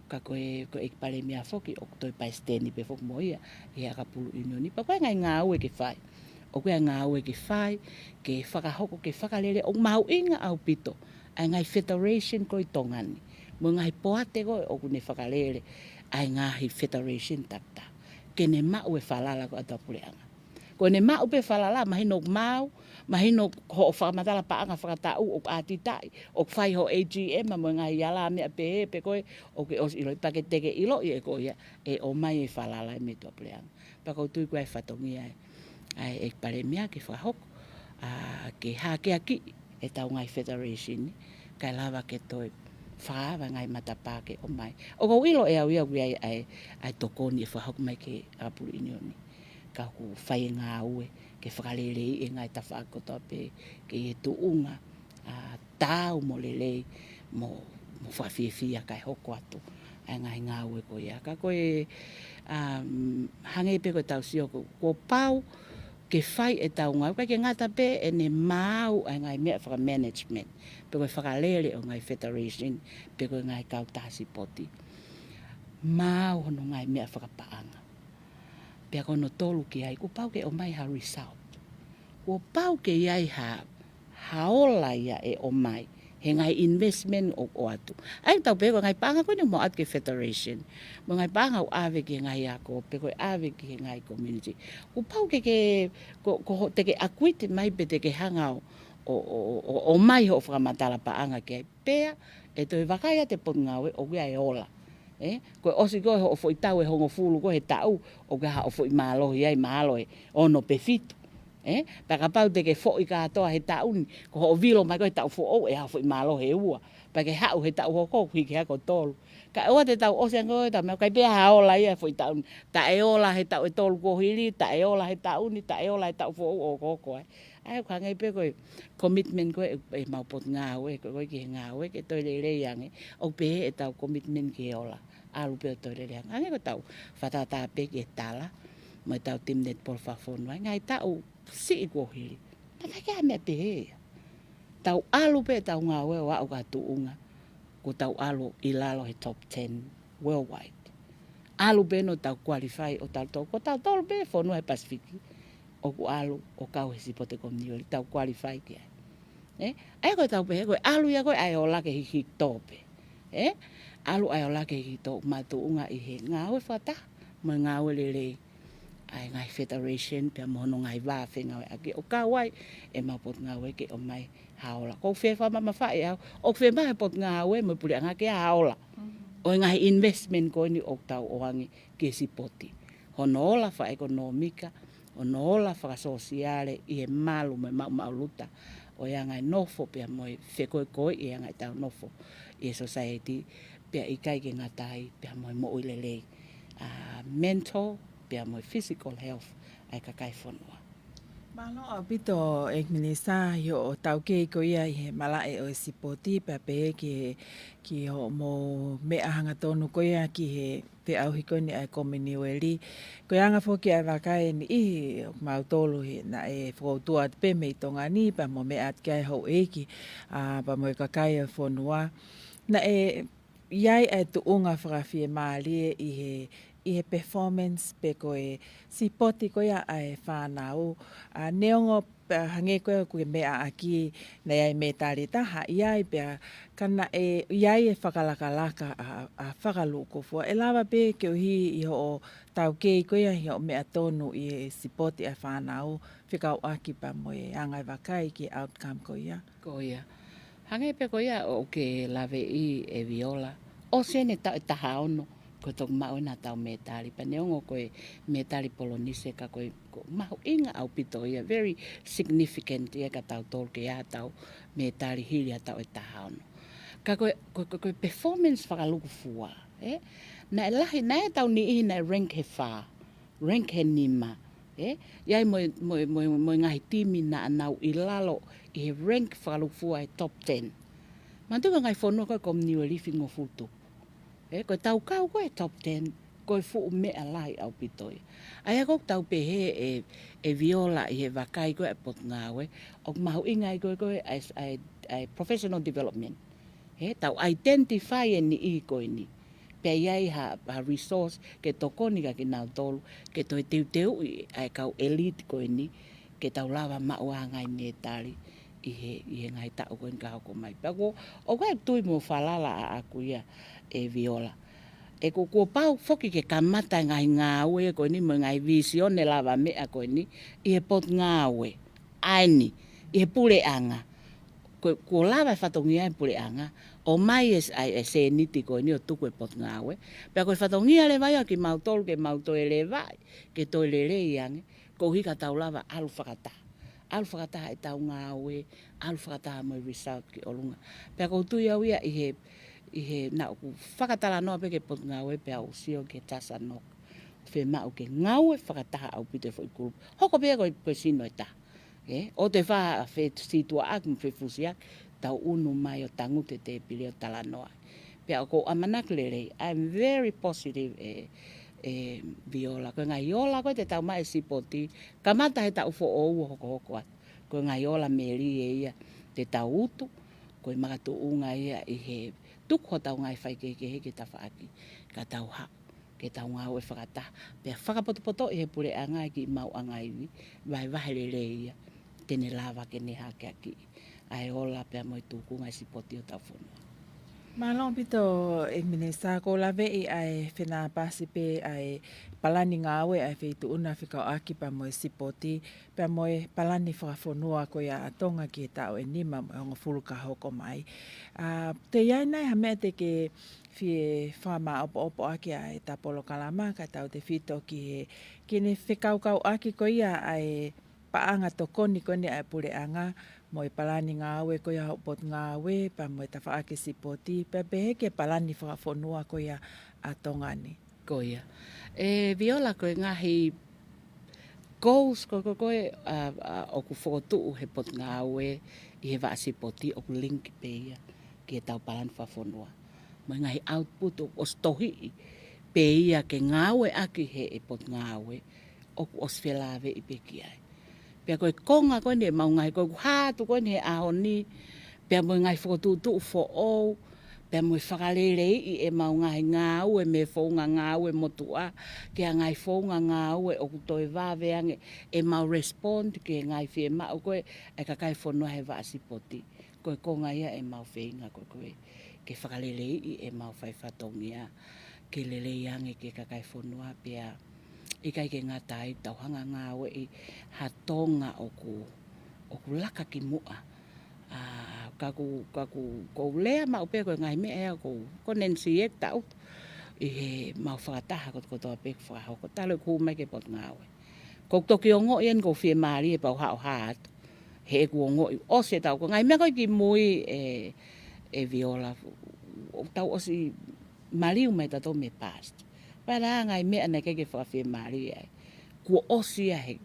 Ka ko e, ko e ʻEiki Palēmia foki ʻoku toe palesiteni pē foki mo ia ʻi he ʻakapulu ʻiunioni. Pea ko e ngaahi ngāue ke fai. ʻOku ʻi ai e ngāue ke fai, ke fakahoko, ke fakalele, ʻoku mahuʻinga ʻaupito ʻa e ngaahi federation ko ē ʻi Tonga ni. Mo e ngaahi poate ko ē ʻoku ne fakalele ʻa e ngaahi federation takitaha. Ke ne maʻu e falala ko ē ʻa e puleʻanga. Ko ʻene maʻu pē falala, mahino ʻoku maau, mahino hoʻo fakamatala paʻanga fakataʻu ʻoku ʻātitaʻi, ʻoku fai hoʻo A G M mo e ngaahi ala meʻa pehē pē ko ē ʻoku ke ʻosi ʻiloʻi, pea ke te ke ʻiloʻi ʻe koe ia, ʻe ʻomai e falala ʻe he meʻa tuʻapuleʻanga. Pea ʻoku ou tui ko e fatongia ʻa e, ʻa e ʻEiki Palēmia ke fakahoko, ʻa, ke hākeakiʻi ʻetau ngaahi federation ni, kae lava ke toe fakaava e ngaahi matapā ke ʻomai. ʻOku ou ʻilo ʻe au ia ʻoku ʻi ai ʻa e, ʻa e tokoni ʻe fakahoko mai ki he ʻakapulu ʻiunioni. Ka ʻoku fai e ngāue ke fakaleleiʻi e ngaahi tafaʻaki kotoa pē ke ʻi he tuʻunga, ʻa, taau mo lelei mo, mo fakafiefia kae hoko atu ʻa e ngaahi ngāue ko ia. Ka ko e, um, hangē pē ko ʻetau sio ko, kuo pau ke fai ʻetau ngāue, ʻikai ke ngata pē ʻene maau ʻa e ngaahi meʻa fakamanagement, pe ko e fakalele ʻo e ngaahi federation, pe ko e ngaahi kautaha sipoti. Maau hono ngaahi meʻa fakapaʻanga. Pea ko hono tolu ki ai, kuo pau ke ʻomai ha result. Kuo pau ke ʻi ai ha, ha ola ia ʻe ʻomai he ngaahi investment ʻoku ʻoatu. ʻA ia tau pehē ko e ngaahi paʻanga ko eni ʻoku mau ʻoatu ki he federation, mo e ngaahi paʻanga ʻoku ʻave ki he ngaahi ako, pe ko e ʻave ki he ngaahi community. Kuo pau ke ke, ko, ko hoʻo te ke acquit mai pe te ke hanga ʻo, ʻo, ʻo, ʻo, ʻomai hoʻo fakamatala paʻanga ki ai. Pea ʻe toe vakai atu e Potungāue ʻoku ʻi ai e ola. Ē? Ko e ʻosi ko ē hoʻo foʻi tau ʻe hongofulu ko ē he taʻu, ʻoku ʻi ai haʻo foʻi mālohi ai, mālohi ʻe ono pe fitu. Ē? Pea kapau te ke foʻi kātoa he taʻu ni, ko hoʻo vilo mai ko ē he taʻu foʻou ʻe haʻo foʻi mālohi ʻe ua. Pea ke haʻu he taʻu hoko, hiki hake ʻo tolu. Kae ʻoua te tau ʻosi ange ʻo tau meʻa, ʻikai pē ha ola ia he foʻi taʻu ni. Taʻe ola he taʻu ʻe tolu kuo hili, taʻe ola he taʻu ni, taʻe ola he taʻu foʻou ʻoku hoko ai. ʻA ia ʻoku hangē pē ko e commitment ko ē ʻemau Potungāue, ko ē ki he ngāue, ke toe lelei ange, ʻoku pehē ʻetau commitment ki he ola. ʻAlu pē ʻo toe lelei ange. Hangē ko ʻetau fakatātā pē ki he tala, mo ʻetau team netball fakafonua, ʻi he ngaahi taʻu siʻi kuo hili. Naʻe ʻikai ke ʻi ai ha meʻa pehē ia. Tau ʻalu pē ʻetau ngāue ʻo aʻu ki ha tuʻunga, kuo tau ʻalu ʻi lalo he top ten worldwide. ʻAlu pē ʻo tau qualify ʻo tau tolu, ko tautolu pē fonua he Pasifiki ʻoku ʻalu ʻo kau he Sipoti Komoniveli, tau qualify ki ai. Ē? ʻA ia ko ʻetau pehē ko e ʻalu ia ko ē ʻa e ola ke hihitō pē. Ē? ʻAlu ʻa e ola ke hihitō, makatuʻunga ʻi he ngāue fakataha mo e ngāue lelei ʻa e ngaahi federation pea mo hono ngaahi vā fengāueʻaki ʻo kau ai ʻemau Potungāue ke ʻomai ha ola. ʻOku ou fie fakamamafaʻi au, ʻoku fiemaʻu he Potungāue mo e puleʻanga ke ʻi ai ha ola ʻo e ngaahi investment ko eni ʻoku tau ʻoange ki he sipoti. Hono ola fakaʻekonōmika, hono ola fakasōsiale ʻi he malu mo e maʻumaʻuluta ʻo e anga e nofo pea mo e fekoekoeʻi e anga ʻetau nofo ʻi he society, pea ʻikai ke ngata ai pea mo e moʻui lelei, ʻa, mental pea mo e physical health ʻa e kakai fonua. Mālō ʻaupito ʻEiki Minisitā ʻi hoʻo taukei ko ia ʻi he malaʻe ʻo e sipoti pea pehē ki he, ki hoʻomou meʻa hangatonu ko ia ki he feʻauhi ko eni ʻa e Kominiueli. Ko e anga foki ʻa e vakai ʻe niʻihi ʻo mautolu he naʻe fokoutua atu pē mei Tonga ni pea mo meʻa atu ki ai houʻeiki, ʻa, pea mo e kakai ʻo e fonua. Naʻe ʻi ai ʻa e tuʻunga fakafiemālie ʻi he, ʻi he performance pe ko e sipoti ko ia ʻa e fānau. ʻA, neongo pea hangē ko ē ʻoku ke meʻa ʻaki naʻe ʻi ai e mētali ʻe taha ʻi ai pea ka naʻe ʻi ai e fakalakalaka ʻa, ʻa fakalukufua. ʻE lava pē ke ʻuhi ʻi hoʻo taukei ko ia ʻi hoʻo meʻa tonu ʻi he sipoti ʻa e fānau fekauʻaki pea mo e anga e vakai ki he outcome ko ia. Ko ia. Hangē pē ko ia ʻoku ke laveʻi ʻe Viola. ʻOsi ʻeni e taʻu ʻe taha ono, ko e toki maʻu ʻena ʻetau mētali. Pea neongo ko e mētali Polonise ka ko e, ko e mahuʻinga ʻaupito ia, very significant ia kia tautolu ke ʻi ai haʻatau mētali hili ʻa e taʻu ʻe taha ono. Ka ko e, ko e, ko e, ko e performance fakalukufua, ē? Naʻe lahi, naʻe ʻi ai ʻetau niʻihi naʻe rank he fā, rank he nima, ē? ʻI ai mo e, mo e, mo e, mo e ngaahi timi naʻa nau ʻi lalo ʻi he rank fakalukufua he top ten. Manatuʻi ko e ngaahi fonua ko ē Kominiuelifi hongofulu tupu. Ē, ko ʻetau kau ko ē he top ten, ko e fuʻu meʻa lahi ʻaupito ia. ʻA ia ko ʻetau pehē ʻe, ʻe Viola ʻi he vakai ko ē ʻa e Potungāue, ʻoku mahuʻinga ai ko ē, ko ē ʻa e, ʻa e, ʻa e professional development. He, tau identify e niʻihi ko eni. Pea ʻi ai ha, ha resource ke tokoni kia kinautolu, ke toe teuteuʻi ʻa e kau elite ko eni, ke tau lava maʻu ʻa e ngaahi mētali ʻi he, ʻi he ngaahi taʻu ko eni ka hoko mai. Pea ko, ʻoku ou tui mo falala ʻaʻaku ia ʻe Viola. ʻE ko, kuo pau foki ke kamata e ngaahi ngāue ko eni mo e ngaahi vīsone lavameʻa ko eni ʻi he Potungāue. ʻA eni, ʻi he puleʻanga. Ko, kuo lava e fatongia e puleʻanga, ʻomai e, ʻa e, e sēniti ko eni ʻo tuku e Potungāue. Pea ko e fatongia leva ia kimautolu ke mau toe levaʻi, ke toe lelei ange, koeʻuhi ka tau lava ʻalu fakataha. ʻAlu fakataha ʻetau ngāue, ʻalu fakataha mo e result ki ʻolunga. Pea ʻoku ou tui au ia ʻi he, ʻi he naʻa ku fakatalanoa pē ki he Potungāue pea u sio ki he TASANOC. Fiemaʻu ke ngāue fakataha ʻaupito e foʻi kulupu. Hoko pē ko e, ko e sino ʻe taha. Ē, ʻoua te fai ha fesītuʻaʻaki mo fefusiaki, tau ʻunu mai ʻo tangutu he tēpile ʻo talanoa. Pea ʻoku ou ʻamanaki lelei, I'm very positive ē, ē Viola. Ko e ngaahi ola ko ē te tau maʻu he sipoti, kamata he taʻu foʻou ʻo hokohoko atu. Ko e ngaahi ola melie ia te tau utu, ko e makatuʻunga ia ʻi he tuku hotau ngaahi faikehekehe ki he tafaʻaki, ka tau haʻu ke tau ngāue fakataha, pea fakapotopotoʻi he puleʻanga e kiʻi maʻuʻanga ivi, vahevahe lelei ia, te ne lava ke ne hakeakiʻi ʻa e ola pea mo e tuʻunga e sipoti ʻo hotau fonua. Mālō ʻaupito ʻEiki Minisitā, ʻoku ou laveʻi ʻa e fenāpasi pē ʻa e palani ngāue ʻa e Feituʻu na fekauʻaki pea mo e sipoti, pea mo e palani fakafonua ko ia ʻa Tonga ki he taʻu ʻe nima mo e hongofulu ka hoko mai. ʻA, te ʻi ai nai ha meʻa te ke fie fakamaʻopoʻopo ʻaki ʻa ʻeta polokalama kae tautefito ki he, ke ne fekaukauʻaki ko ia ʻa e paʻanga tokoni ko eni ʻa e puleʻanga mo e palani ngāue ko ia ʻa e Potungāue, pea mo e tafaʻaki sipoti, pea pehē ki he palani fakafonua ko ia ʻa Tonga ni. Ko ia. ʻE Viola, ko e ngaahi goals ko, ko, ko ē, ʻa, ʻa, ʻoku fokotuʻu he Potungāue ʻi he vaʻa sipoti ʻoku link pē ia ki heʻetau palani fakafonua. Mo e ngaahi output ʻoku ʻosi tohiʻi pē ia ke ngāueʻaki he, he Potungāue ʻoku ʻosi felāveʻi pē ki ai. Pea ko e konga ko eni ʻemau ngaahi, ko ʻeku hā atu ko eni he ʻaho ni, pea mo e ngaahi fokotuʻutuʻu foʻou, pea mo e fakaleleiʻi ʻemau ngaahi ngāue mei he founga ngāue motuʻa, ki he ngaahi founga ngāue ʻoku toe vave ange ʻemau respond ki he ngaahi fiemaʻu ko ē ʻa e kakai fonua he vaʻa sipoti. Ko e konga ia ʻemau feinga ko ē ko ē ke fakaleleiʻi ʻemau faifatongia, ke lelei ange ki he kakai fonua pea ʻikai ke ngata ai, tau hanga ngāueʻi ha Tonga ʻoku, ʻoku laka ki muʻa. ʻA, ka ʻoku, ka ʻoku, ʻoku ou lea maʻu pē ko e ngaahi meʻa ia ʻoku, ko e N C F taʻu ʻi heʻemau fakataha kotokotoa pē ʻoku fakahoko talu ʻeku hū mai ki he Potungāue. Ko e toki ongoʻi eni ʻoku ou fiemālie pea u haʻu ʻo hā atu. He ʻoku ongoʻi ʻosi e tau ko e ngaahi meʻa ko ē ki mui ē, ē Viola, ʻoku tau ʻosi maliu mai tautolu mei he past. Pea ʻi ai e ngaahi meʻa naʻe ʻikai ke fakafiemālie ai. Kuo ʻosi ia he,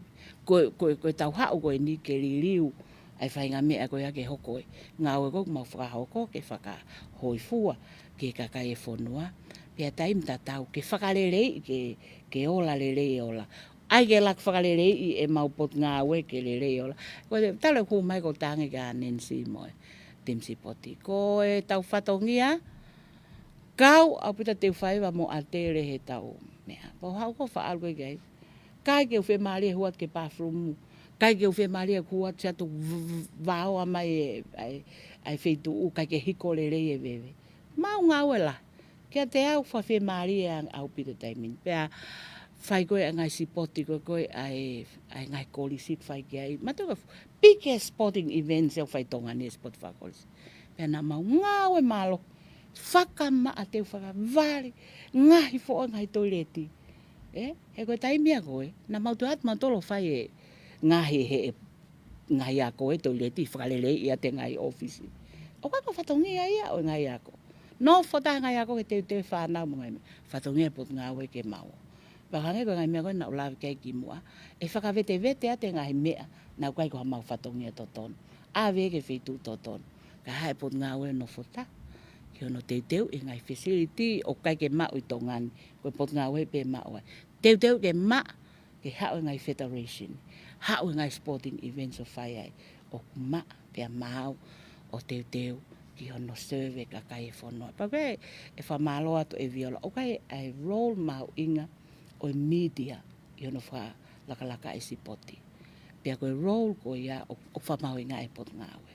ko, ko, ko e tau haʻu ko eni ke liliu ʻa e faʻahinga meʻa ko ia ke hoko e ngāue ko ē ʻoku mau fakahoko ke fakahōifua ki he kakai e fonua. Pea taimi tatau ke fakaleleiʻi ke, ke ola lelei e ola. ʻAi ke laka fakaleleiʻi ʻemau potungāue ke lelei e ola. Ko e talu e hū mai ko e tangi kia Nancy mo e timi sipoti. Ko e tau fatongia, kau ʻaupito te u faiva mo ʻatele he tau meʻa. Pea u haʻu ko ē ʻo faʻalu ko ē ki ai. ʻIkai ke u fiemālie hū atu ki he bathroom. ʻIkai ke u fiemālie hū atu siʻi atu v-, v-, vaoa mai e, ʻa e, ʻa e feituʻu, ʻikai ke hiko lelei e veve. Mau ngāue lahi. Kiate au fakafiemālie ʻaupito taimi ni. Pea fai ko ē ʻa e ngaahi sipoti ko ē ko ē ʻa e, ʻa e ngaahi kolisi ʻoku fai ki ai. Mātuʻa ko e biggest sporting events ʻoku fai ʻi Tonga ni e sipoti fakakolisi. Pea naʻa mau ngāue mālohi. Fakamaʻa te u fakavali. Ngaahi foʻi ngaahi toileti. Ē? He ko e taimi ia ko ē. Naʻa mau toe ʻatu mautolu ʻo fai e ngaahi he e ngaahi ako e toileti fakaleleiʻi ʻa e ngaahi ʻōfisi. ʻOku ʻikai ko e fatongia ia ʻo e ngaahi ako. Nofo taha e ngaahi ako ke teuteu e fānau mo e ngaahi meʻa. Fatongia e potungāue ke mau. Pea hangē ko e ngaahi meʻa ko ē naʻa ku lave ki ai kimuʻa. ʻE fakavetevete atu e ngaahi meʻa naʻe ʻikai ko haʻamau fatongia totonu. ʻAve ki he feituʻu totonu. Kae haʻu e potungāue ʻo nofo taha. Ki hono teuteuʻi e ngaahi facility ʻoku ʻikai ke maʻu ʻi Tonga ni. Ko e potungāue pē maʻu ai. Teuteu ke maʻa ke haʻu e ngaahi federation, haʻu e ngaahi sporting events ʻo fai ai, ʻoku maʻa pea maau ʻo teuteu ki hono serve e kakai e fonua. Pea ko e, ʻe fakamālō atu ē Viola, ʻoku ʻi ai e role mahuʻinga ʻo e media ʻi hono fakalakalaka e sipoti. Pea ko e role ko ia ʻoku, ʻoku fakamahuʻingaʻi e potungāue.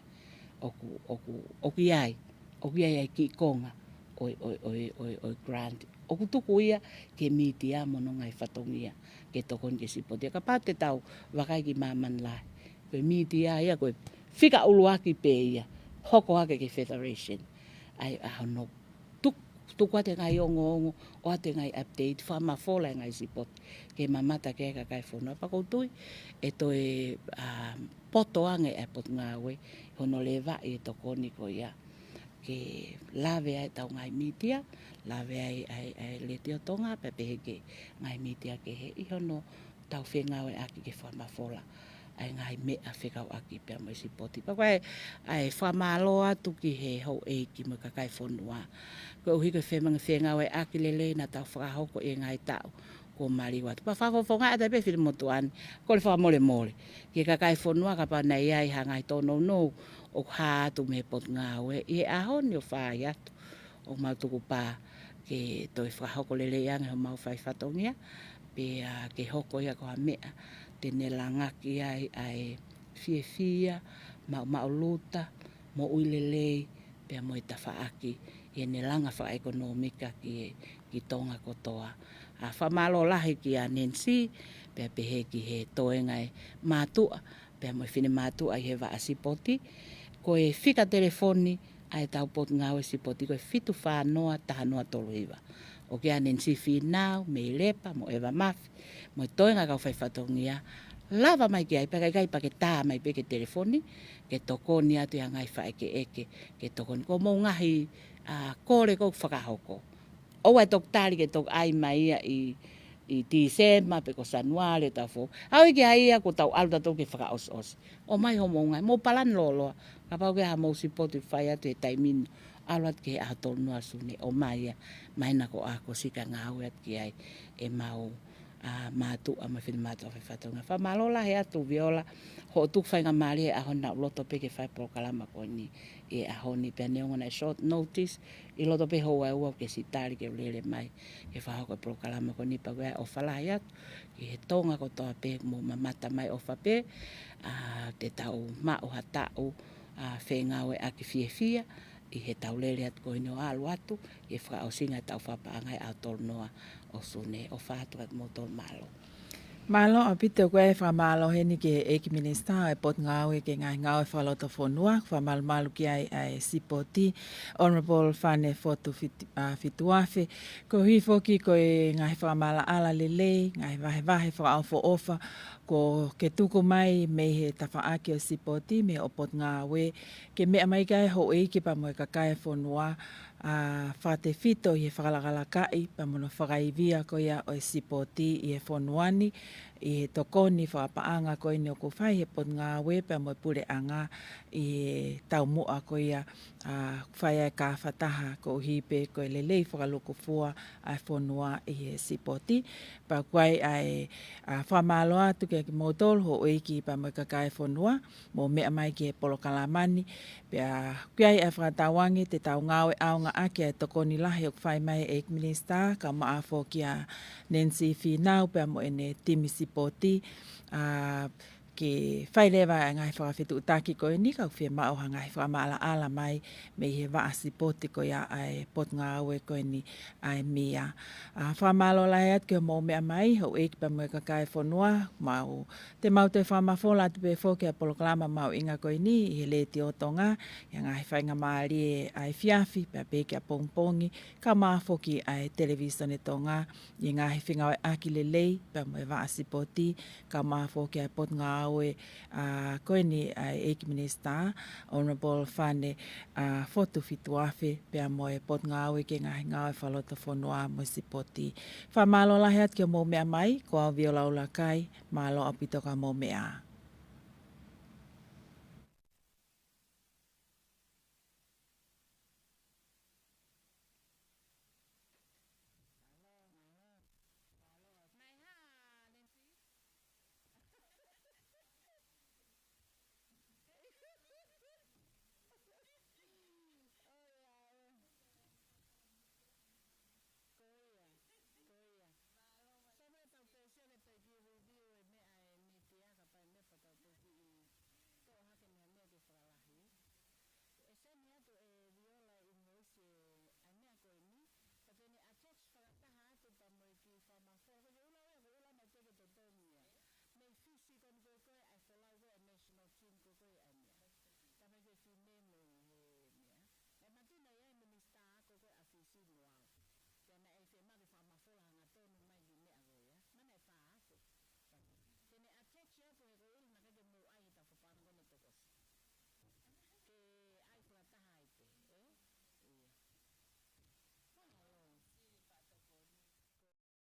ʻOku, ʻoku, ʻoku ʻi ai, ʻoku ʻi ai e kiʻi konga ʻo e, ʻo e, ʻo e, ʻo e, ʻo e grant. ʻOku tuku ia ki he media mo hono ngaahi fatongia ke tokoni ki he sipoti. Kapau te tau vakai ki māmani lahi. Ko e media ia, ko e fika ʻuluaki pē ia. Hoko hake ki he federation. ʻAi, ʻa hono tuk-, tuku atu e ngaahi ongoongo, ʻoatu e ngaahi update, fakamafola e ngaahi sipoti. Ke mamata ki ai e kakai e fonua. Pea ʻoku ou tui, ʻe toe, ʻa, poto ange e potungāue, hono levaʻi e tokoni ko ia. Ke lave ai ʻetau ngaahi media, lave ai, ʻa e, ʻa e Letiō Tonga, pea pehē ki he ngaahi media kehe ʻi hono tau fengāueʻaki ke fakamafola ʻa e ngaahi meʻa fekauʻaki pea mo e sipoti. Pea ko e, ʻa e fakamālō atu ki he houʻeiki mo e kakai e fonua. Koeʻuhi ko e fengāueʻaki lelei naʻa tau fakahoko ʻi he ngaahi taʻu kuo maliu atu. Pea fakafofongaʻi atu pē Finemotuʻa ni, kole fakamolemole ki he kakai e fonua kapau naʻe ʻi ai ha ngaahi tōnounou ʻoku hā atu mei he potungāue ʻi he ʻaho ni ʻo fai atu. ʻOku mau tukupā ke toe fakahoko lelei ange homau fai fatongia, pea ke hoko ia ko ha meʻa te ne langaki ai ʻa e fiefia, maʻumaʻuluta, moʻui lelei, pea mo e tafaʻaki, ʻi heʻene langa fakaʻekonōmika ki, ki Tonga kotoa. ʻA, fakamālō lahi kia Nancy, pea pehē ki he toenga e mātuʻa, pea mo e finemātuʻa ʻi he vaʻa sipoti. Ko e fika telefoni ʻa e tau potungāue sipoti ko e fitu fā noa taha noa tolu hiva. ʻOku ʻi ai ʻa Nancy Fīnau, Meilepa, mo ʻEva Mafi, mo e toenga kau fai fatongia, lava mai ki ai, pea ka ʻikai pea ke tā mai pē ki he telefoni, ke tokoni atu ʻi ha ngaahi faʻekeʻeke, ke tokoni. Ko hoʻomou ngaahi, ʻa, kole ʻoku fakahoko. ʻOua ʻe toki tali ke toki ʻai mai ia ʻi, ʻi Tīsema pe ko Sānuali ʻo taʻu foʻou. ʻAi ke ʻai ia ko ʻetau ʻalu tautolu ke fakaʻosiʻosi. ʻOmai hoʻomou ngaahi, mou palani lōloa. Kapau ʻoku ʻi ai haʻamou sipoti fai atu he taimi ni, ʻalu atu ki he ʻaho tolu noa Sune, ʻomai ia, mai na ko ʻa ko sika ngāue atu ki ai ʻemau, ʻa, mātuʻa mo e finemātuʻa fai fatongia. Fakamālō lahi atu Viola, hoʻo tuku faingamālie he ʻaho ni naʻa ku loto pē ke fai polokalama ko eni ʻi he ʻaho ni pea neongo naʻe short notice, ʻi loto pē houa ʻe ua ke sitali ke u lele mai ke fakahoko e polokalama ko eni pea ʻoku ʻofa lahi atu ki he Tonga kotoa pē mou mamata mai ʻofa pē, ʻa, te tau maʻu ha taʻu, ʻa, fengāueʻaki fiefia ʻi he tau lele atu ko eni ʻo ʻalu atu ʻi he fakaʻosinga e tau fakapaʻanga ʻi he ʻaho tolu noa ʻo Sune. ʻOfa atu kiate kimoutolu, mālō. Mālō ʻaupito. Ko e fakamālō heni ki he ʻEiki Minisitā ʻo e Potungāue ki he Ngaahi Ngāue Fakalotofonua, fakamalumalu ki ai ʻa e sipoti, Honourable Fane Fotu Fit-, ʻa, Fituafe. Koeʻuhi foki ko e ngaahi fakamaʻalaʻala lelei, ngaahi vahevahe fakaʻofoʻofa, Ko ke tuku mai mei he tafaʻaki ʻo e sipoti mei he ʻOtu Potungāue, ke meʻa mai ki ai houʻeiki pea mo e kakai e fonua, ʻa, fakatefito ʻi he fakalakalakaʻi pea mo hono fakaivia ko ia ʻo e sipoti ʻi he fonua ni, ʻi he tokoni fakapaʻanga ko eni ʻoku fai he Potungāue pea mo e Puleʻanga ʻi he taumuʻa ko ia, ʻa, fai ai e kāfataha koeʻuhi pē ko e lelei fakalūkufua ʻa e fonua ʻi he sipoti. Pea ʻoku ʻi ai ʻa e, ʻa, fakamālō atu kiate kimoutolu houʻeiki pea mo e kakai e fonua, mou meʻa mai ki he polokalama ni. Pea ʻoku ʻi ai ʻa e fakatauange te tau ngāue ʻaonga ʻaki ʻa e tokoni lahi ʻoku fai mai ʻe he ʻEiki Minisitā, kae ʻumaʻā foki ʻa Nancy Fīnau pea mo ʻene timi sipoti, ʻa, ke fai leva e ngaahi fakafetuʻutaki ko eni, ka ʻoku fiemaʻu ha ngaahi fakamaʻalaʻala mai mei he vaʻa sipoti ko ia ʻa e Potungāue ko eni ʻa e MIA. ʻA, fakamālō lahi atu ki hoʻomou meʻa mai, houʻeiki pea mo e kakai e fonua, mau, te mau toe fakamafola atu pē foki ʻa e polokalama mahuʻinga ko eni ʻi he Letiō Tonga, ʻi he ngaahi faingamālie ʻa e efiafi, pea pehē ki ʻapongipongi, kae ʻumaʻā foki ʻa e Televīsone Tonga, ʻi he ngaahi fengāueʻaki lelei pea mo e vaʻa sipoti, kae ʻumaʻā foki ʻa e Potungāue, ʻa, ko eni ʻa e ʻEiki Minisitā, Honourable Fane, ʻa, Fotu Fituafe, pea mo e Potungāue ki he Ngaahi Ngāue Fakalotofonua mo e Sipoti. Fakamālō lahi atu ki hoʻomou meʻa mai, ko au Viola ʻUluakai, mālō ʻaupito ki hoʻomou meʻa.